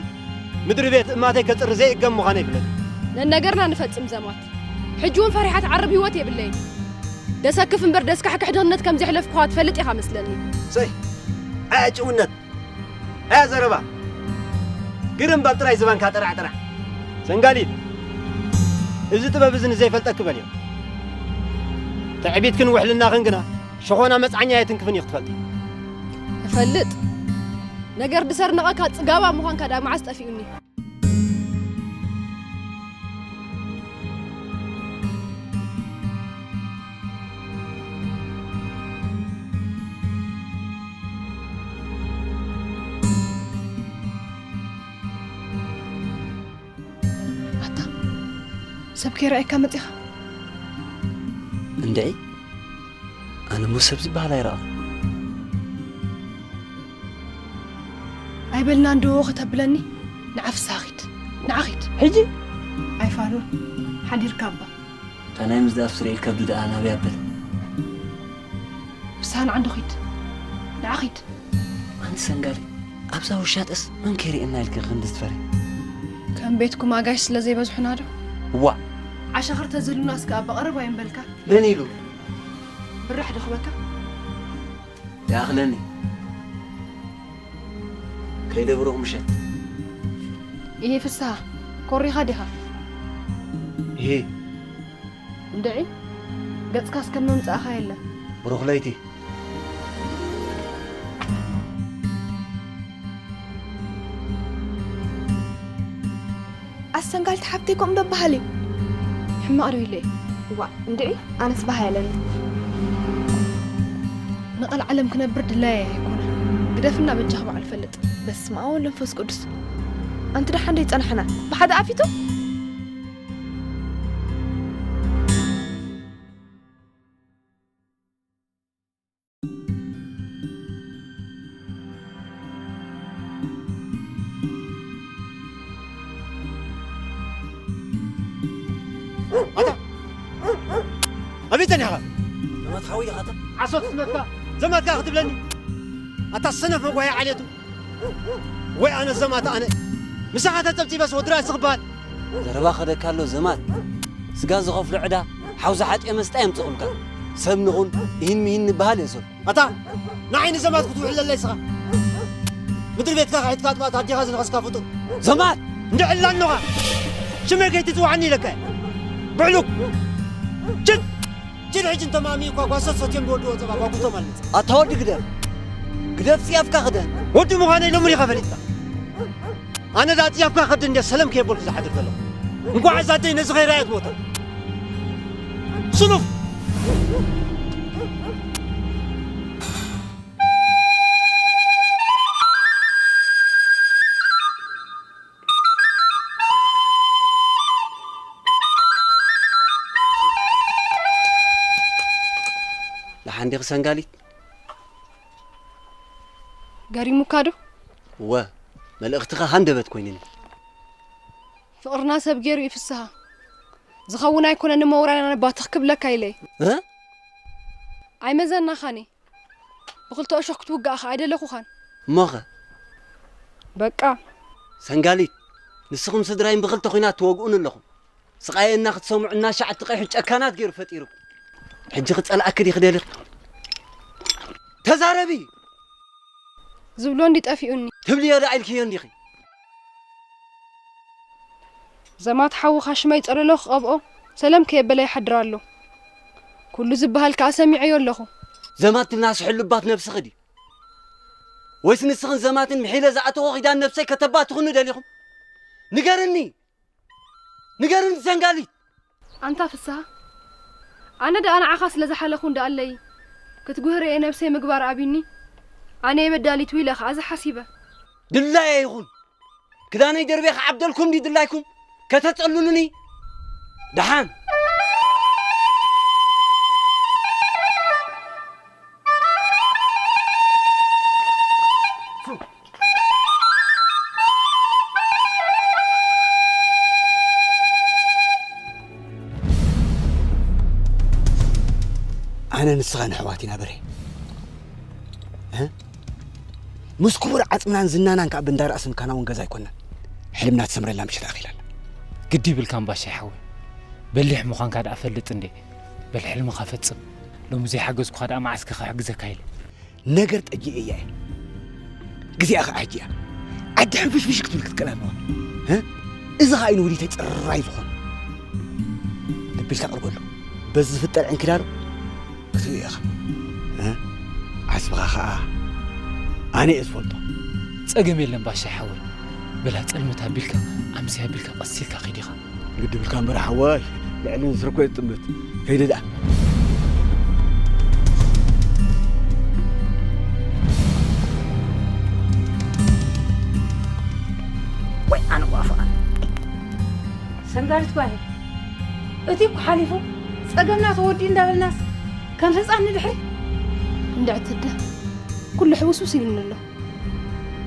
ምድሪ ቤት እማተይ ከጽሪ ዘይእገም ምዃነ ይፍለጥ። ነነገርና ንፈጽም ዘማት። ሕጂ እውን ፈሪሓ ትዓርብ ህይወት የብለይን። ደሰክፍ እምበር ደስካሕክሕ ድኽነት ከም ዘሕለፍኩኻ ትፈልጥ ኢኻ መስለኒ። ሰይ፣ ኣያ ጭውነት፣ ኣያ ዘረባ። ግርም ባብ ጥራይ ዝባንካ ጥራዕ ጥራዕ። ሰንጋሊት፣ እዚ ጥበብ እዚ ንዘይፈልጠኪ በልዮ። ትዕቢትክን ውሕልናኽን ግና ሸኾና መጽዓኛ የትንክፍን እዩ ክትፈልጢ። እፈልጥ። ነገር ድሰርነቐካ ጽጋባ ምዃንካ ደኣ መዓስ ጠፊኡኒ። ኣታ ሰብ ከይረኣየካ መጺኻ? እንድዒ ኣነ እሞ ሰብ ዝበሃል ኣይረኣኹ። ኣይበልና እንዶ ከተብለኒ። ንዓ ፍስሃ ኺድ። ንዓ ኺድ። ሕጂ? ኣይፋሉን። ሓዲርካ እባ። እታ ናይ ምዝዳፍ ስርኤል ከብዲ ደኣ ናበይ ኣበለ? ፍስሃ ንዓ እንዶ ኺድ። ንዓ ኺድ። ኣንቲ ሰንጋሊ፣ ኣብዛ ውሻጠስ መን ከይርእየና ኢልኪ ክንዲ ትፈሪ? ከም ቤትኩም ኣጋይሽ ስለ ዘይበዝሑና ዶ? እዋእ! ዓሻኽር ተዝህሉና እስከ ኣባ ቀረብ ኣይምበልካ። መን ኢሉ? ብራሕ ዶ ክበካ? ይኣኽለኒ። ከይደ ብሩኽ ምሸት። ይሄ ፍስሃ፣ ኮሪኻ ዲኻ? ይሄ። እንድዒ፣ ገጽካስ ከም መምጻእኻ የለን። ብሩኽ ለይቲ። ኣሰንጋልቲ ሓብተይ ከምኡ ዶ በሃል እዩ? ሕማቕ ዶ ኢለ እየ? ዋእ፣ እንድዒ፣ ኣነስ ባህ ያለኒ። ንቐልዓለም ክነብር ድላየ ኣይኮነ። ግደፍና በጃኺ በዓል ፈልጥ። በስመ ኣብ ወወልድ ወመንፈስ ቅዱስ። ኣንቲ ደሓን ዶ ይጸናሕና? ብሓደ ኣፊቱ? ኣታ ኣበይ ጸኒሕኻ? ዘማት ሓወይ ኢኻ ኣታ? ዓሶ ትስነካ ዘማትካ ክትብለኒ? ኣታ ሰነፍ መጓየ ዓሌቱ። ወይ ኣነ ዘማት ኣነ። ምሳኻ ተጸብጺበስ ወድራ ስኽባል። ዘረባ ከደካ ኣሎ ዘማት። ስጋ ዝኸፍሎ ዕዳ ሓውዚ ሓጥዮ መስጣ የምጽኹልካ። ሰብ ንኹን ይህን ምሂን ንበሃል እየ ሰብ። ኣታ ንዓይ ንዘማት ክትውሕለለይ ስኻ። ምድሪ ቤትካ ክሒድካ ኣጥባእታ ኣዴኻ ዝነኸስካ ፍጡር። ዘማት! እንድዕላ ኣኖኻ! ሽመይ ከይትጽውዓኒ ኢለካ እየ። ብዕሉግ! ችድ! ችድ ሕጂ እንተማእሚኡ እኳ ጓሶት ሰትዮም ዝወድዎ ጸባ ጓጉቶም ኣልምጽ። ኣታ ወዲ ግደፍ! ግደፍ ጽያፍካ ክደን! ወዲ ምዃነይ ሎሚ ዲኻ ፈሊጥካ? ኣነ ደኣ ጽያፍካ ከብዲ እንድየ ሰለም ከየበልኩ ዝሓድር ዘለኹ። እንኳዕ እዛ ኣደይ ነዚ ከይረኣየት ሞታ። ስኑፍ! ዲኺ ሰንጋሊት? ገሪሙካ ዶ? እወ፣ መልእኽትኻ ሃንደበት ኮይኑኒ። ፍቕርና ሰብ ገይሩ እዩ ፍስሃ። ዝኸውን ኣይኮነን እሞ ውራይና ነባትኽ ክብለካ ኢለ እየ። እ? ኣይመዘናኻን እየ። ብኽልተ እሾኽ ክትውጋእ ኸኣ ኣይደለኹኻን። እሞኸ? በቃ። ሰንጋሊት፣ ንስኹም ስድራይን ብኽልተ ኹናት ትወግኡን ኣለኹም። ስቓየ እናኽትሰምዑ እናሻዕ እትቐይሑ ጨካናት ገይሩ ፈጢሩኩም። ሕጂ ክጸልኣኪ ድዩ ክደልኽ? ተዛረቢ! ዝብሎ እንዲ ጠፊኡኒ። ትብልዮ ደኣ ኢልክዮ እንዲኺ። ዘማት ሓውኻ ሽመይ ጸለሎ ክቐብኦ ሰለም ከየበለ ይሓድር ኣሎ። ኩሉ ዝበሃል ከኣ ሰሚዐዮ ኣለኹ። ዘማት ትብልና ስሕሉባት ነብስኺ ድዩ? ወይስ ንስኽን ዘማትን ምሒለ ዝኣተኹ ኪዳን ነብሰይ ከተባትኹኒ ደሊኹም? ንገርኒ! ንገርኒ ሰንጋሊት! ኣንታ ፍስሃ፣ ኣነ ደኣ ንዓኻ ስለ ዝሓለኹ እንደኣለይ ክትጉህረ እየ ነብሰይ ምግባር ኣብዩኒ። ኣነ እየ በዳሊት ኢለ ኸኣ ዝሓሲበ። ድላየ ይኹን። ክዳነይ ደርብየ ክዓብደልኩም ድዩ ድላይኩም? ከተጸልሉኒ? ደሓን። ኣነ ንስኻን ኣሕዋት ኢና በሬ። እ? ምስ ክቡር ዓጽምናን ዝናናን ከኣ ብንዳ ራእሲ ምካና እውን ገዛ ኣይኮንናን። ሕልምና ትሰምረላ ምሸት ኣኺላ ኣላ። ግዲ ይብልካን ባሻይ ሓወይ። በሊሕ ምዃንካ ደኣ ፈልጥ እንዴ። በል ሕልምኻ ፈጽም። ሎሚ ዘይሓገዝኩኻ ደኣ መዓስከ ክሕግዘካ ኢለ። ነገር ጠጅእ እያ እየ። ግዜኣ ኸዓ ሕጂ እያ። ዓዲ ሕንፍሽፍሽ ክትብል ክትቀል ኣለዋ። እ? እዚ ኸዓ እዩ ንውዲተይ ጽራይ ዝኾነ። ልቢ ኢልካ ቅርበሉ። በዚ ዝፍጠር ዕንክዳሮ ክትርኢ ኢኻ። እ? ዓስብኻ ኸዓ ኣነ እየ ዝፈልጦ። ጸገም የለን ባሻይ ሓወይ። በላ ጸልመት ኣቢልካ፣ ኣምስያ ኣቢልካ፣ ቀስ ኢልካ ኺድ ኢኻ። ግዲ ብልካ እምበር ሓወይ፣ ልዕሊ ንስሪ እኮ እየ ዝጥምት። ከይደ ደኣ። ወይ ኣነ ቋፍ ኣነ። ሰንጋሊት ጓሂ፣ እቲ እኮ ሓሊፉ ጸገምና ተወዲኡ እንዳበልናስ ከም ህጻን ንድሕሪ። እንድዕቲ እደ ኩሉ ሕውስውስ ኢሉኒ ኣሎ።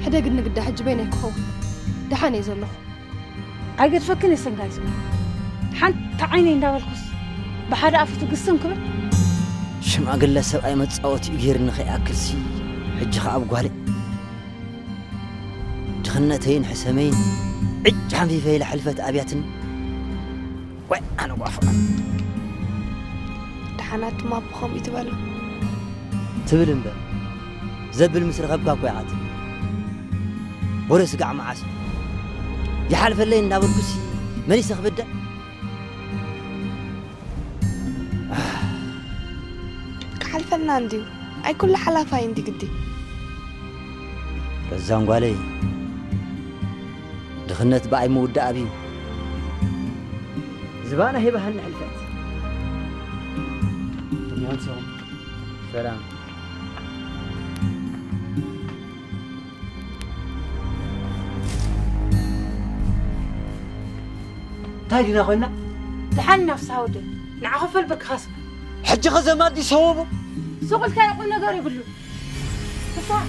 ሕደግኒ ግዳ ሕጂ በይነይ ክኸውን ደሓን እየ ዘለኹ። ኣይገድፈክን እየ ሰንጋሊት ጓሂ። ሓንቲ ዓይነይ እንዳበልኩስ ብሓደ ኣፉ ትግስም ክብል። ሽማግለ ሰብኣይ መጻወቲኡ ገይርኒ ከይኣክልሲ ሕጂ ኸኣ ኣብ ጓለይ። ድኽነተይን ሕሰመይን ዕጭ ሓንፊፈ ኢለ ሕልፈት ኣብያትኒ። ወይ ኣነ ጓፍዖ። ደሓናት ድማ ብኸምኡ ትበሎ። ትብል እምበር፣ ዘብል ምስ ረኸብካ እኮ ኢኻ ትብል። ወረ ስጋዕ መዓስ እዩ? ይሓልፈለይ እንዳበልኩሲ መሊሰ ክብደል? ክሓልፈልና እንድዩ። ኣይ ኩሉ ሓላፋይ እንዲ ግዲ። ረዛን ጓለይ፣ ድኽነት ብኣይ ምውዳእ ኣብዩ። ዝባና ሂባሃኒ ሕልፈት። ሰላም። እንታይ ዲና ኮይና? ደሓን ኢና ፍስሃ ወደይ። ንዓ ክፈል ብርክኻ ስማ። ሕጂ ኸ ዘማዲ ሰበቡ? ሱቕ ኢልካዮ ቁም ነገር የብሉን። ፍስሃ።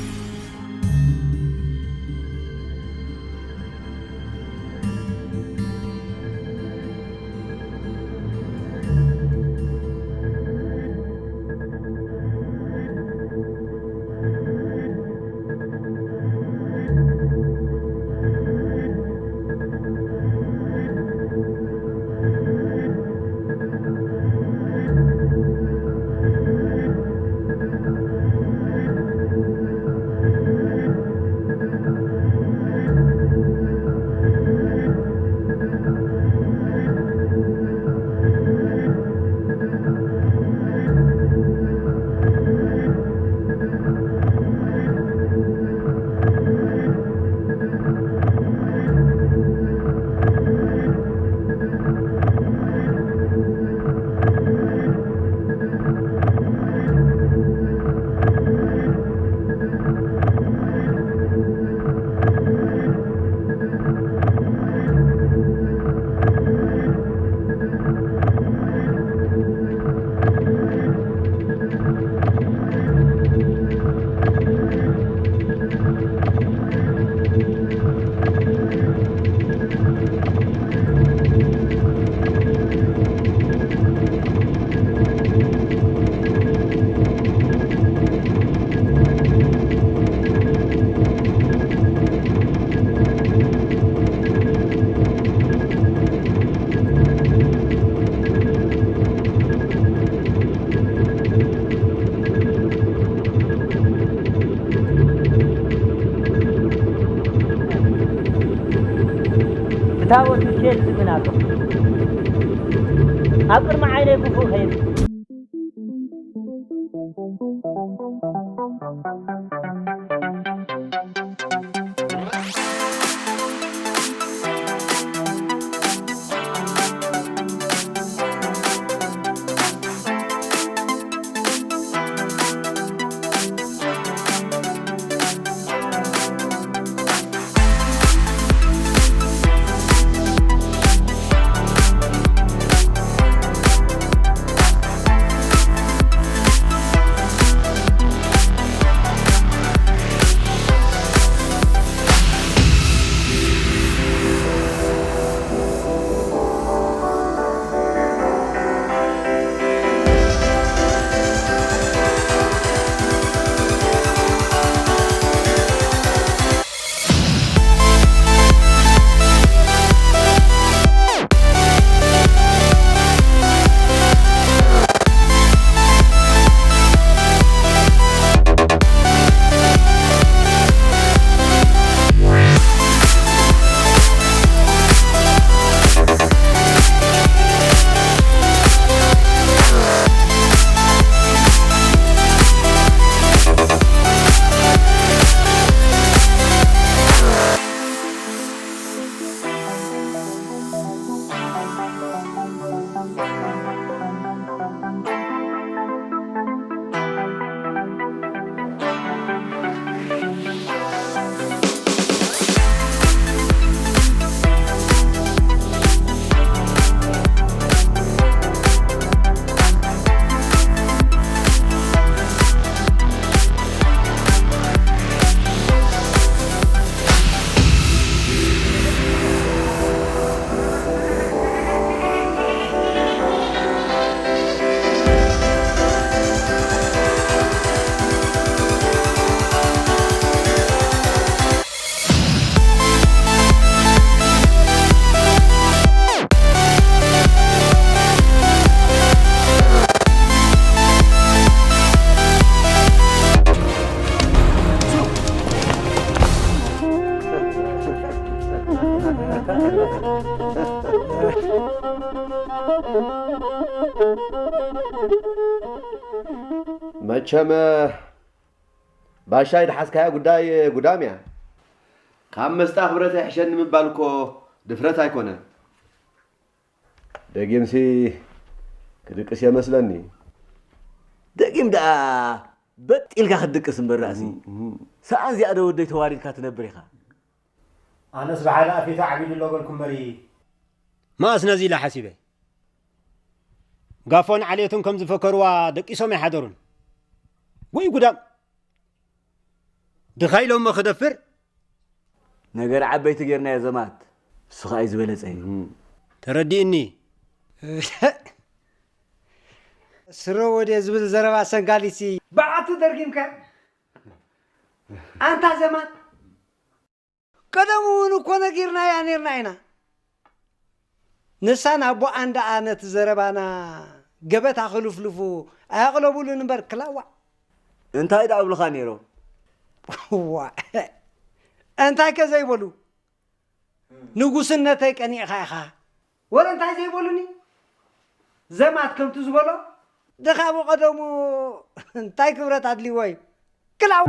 ታቦት ሚካኤል ዝምን ኣሎ። ኣብ ቅድሚ ዓይነይ ክፉእ ከይብል። መቸም ባሻይ ድሓዝካያ ጉዳይ ጉዳም እያ። ካብ መስጣ ክብረት ኣይሕሸኒ ምባል እኮ ድፍረት ኣይኮነን። ደጊምሲ ክድቅስ እየ መስለኒ። ደጊም ደኣ በጥ ኢልካ ክትድቅስ እምበር ራእሲ። እም፣ እም። ሰኣን እዚኣ ዶ ወደይ ተዋሪድካ ትነብር ኢኻ? ኣነስ ብሓደ ኣፌታ ዓቢዱ ኣሎ በልኩ እምበሪ። መኣስ ነዚ ኢለ ሓሲበ። ጋፎን ዓሌቱን ከም ዝፈከርዋ ደቂሶም ኣይሓደሩን። ወይ ጉዳም! ድኻ ኢሎሞ ክደፍር? ነገር ዓበይቲ ጌርናዮ ዘማት። እሱ ኸኣ እዩ ዝበለጸ እዩ። እም። ተረዲእኒ። ስረ ወደ ዝብል ዘረባ ሰንጋሊሲ። በዓቲ ደርጊምካ። ኣንታ ዘማት። ቀደም እውን እኮ ነጊርናያ ኔርና ኢና። ንሳን ኣቦኣን ደኣ ነቲ ዘረባና ገበታ ክልፍልፉ ኣየቕለቡሉን እምበር ክላዋዕ። እንታይ ደኣ ኣብሉኻ ኔሮም? ዋዕ! እንታይ ከ ዘይበሉ? ንጉስነተይ ቀኒዕካ ኢኻ። ወረ እንታይ ዘይበሉኒ? ዘማት ከምቲ ዝበሎ ድኻ ብቐደሙ እንታይ ክብረት ኣድልይዎ እዩ? ክላው!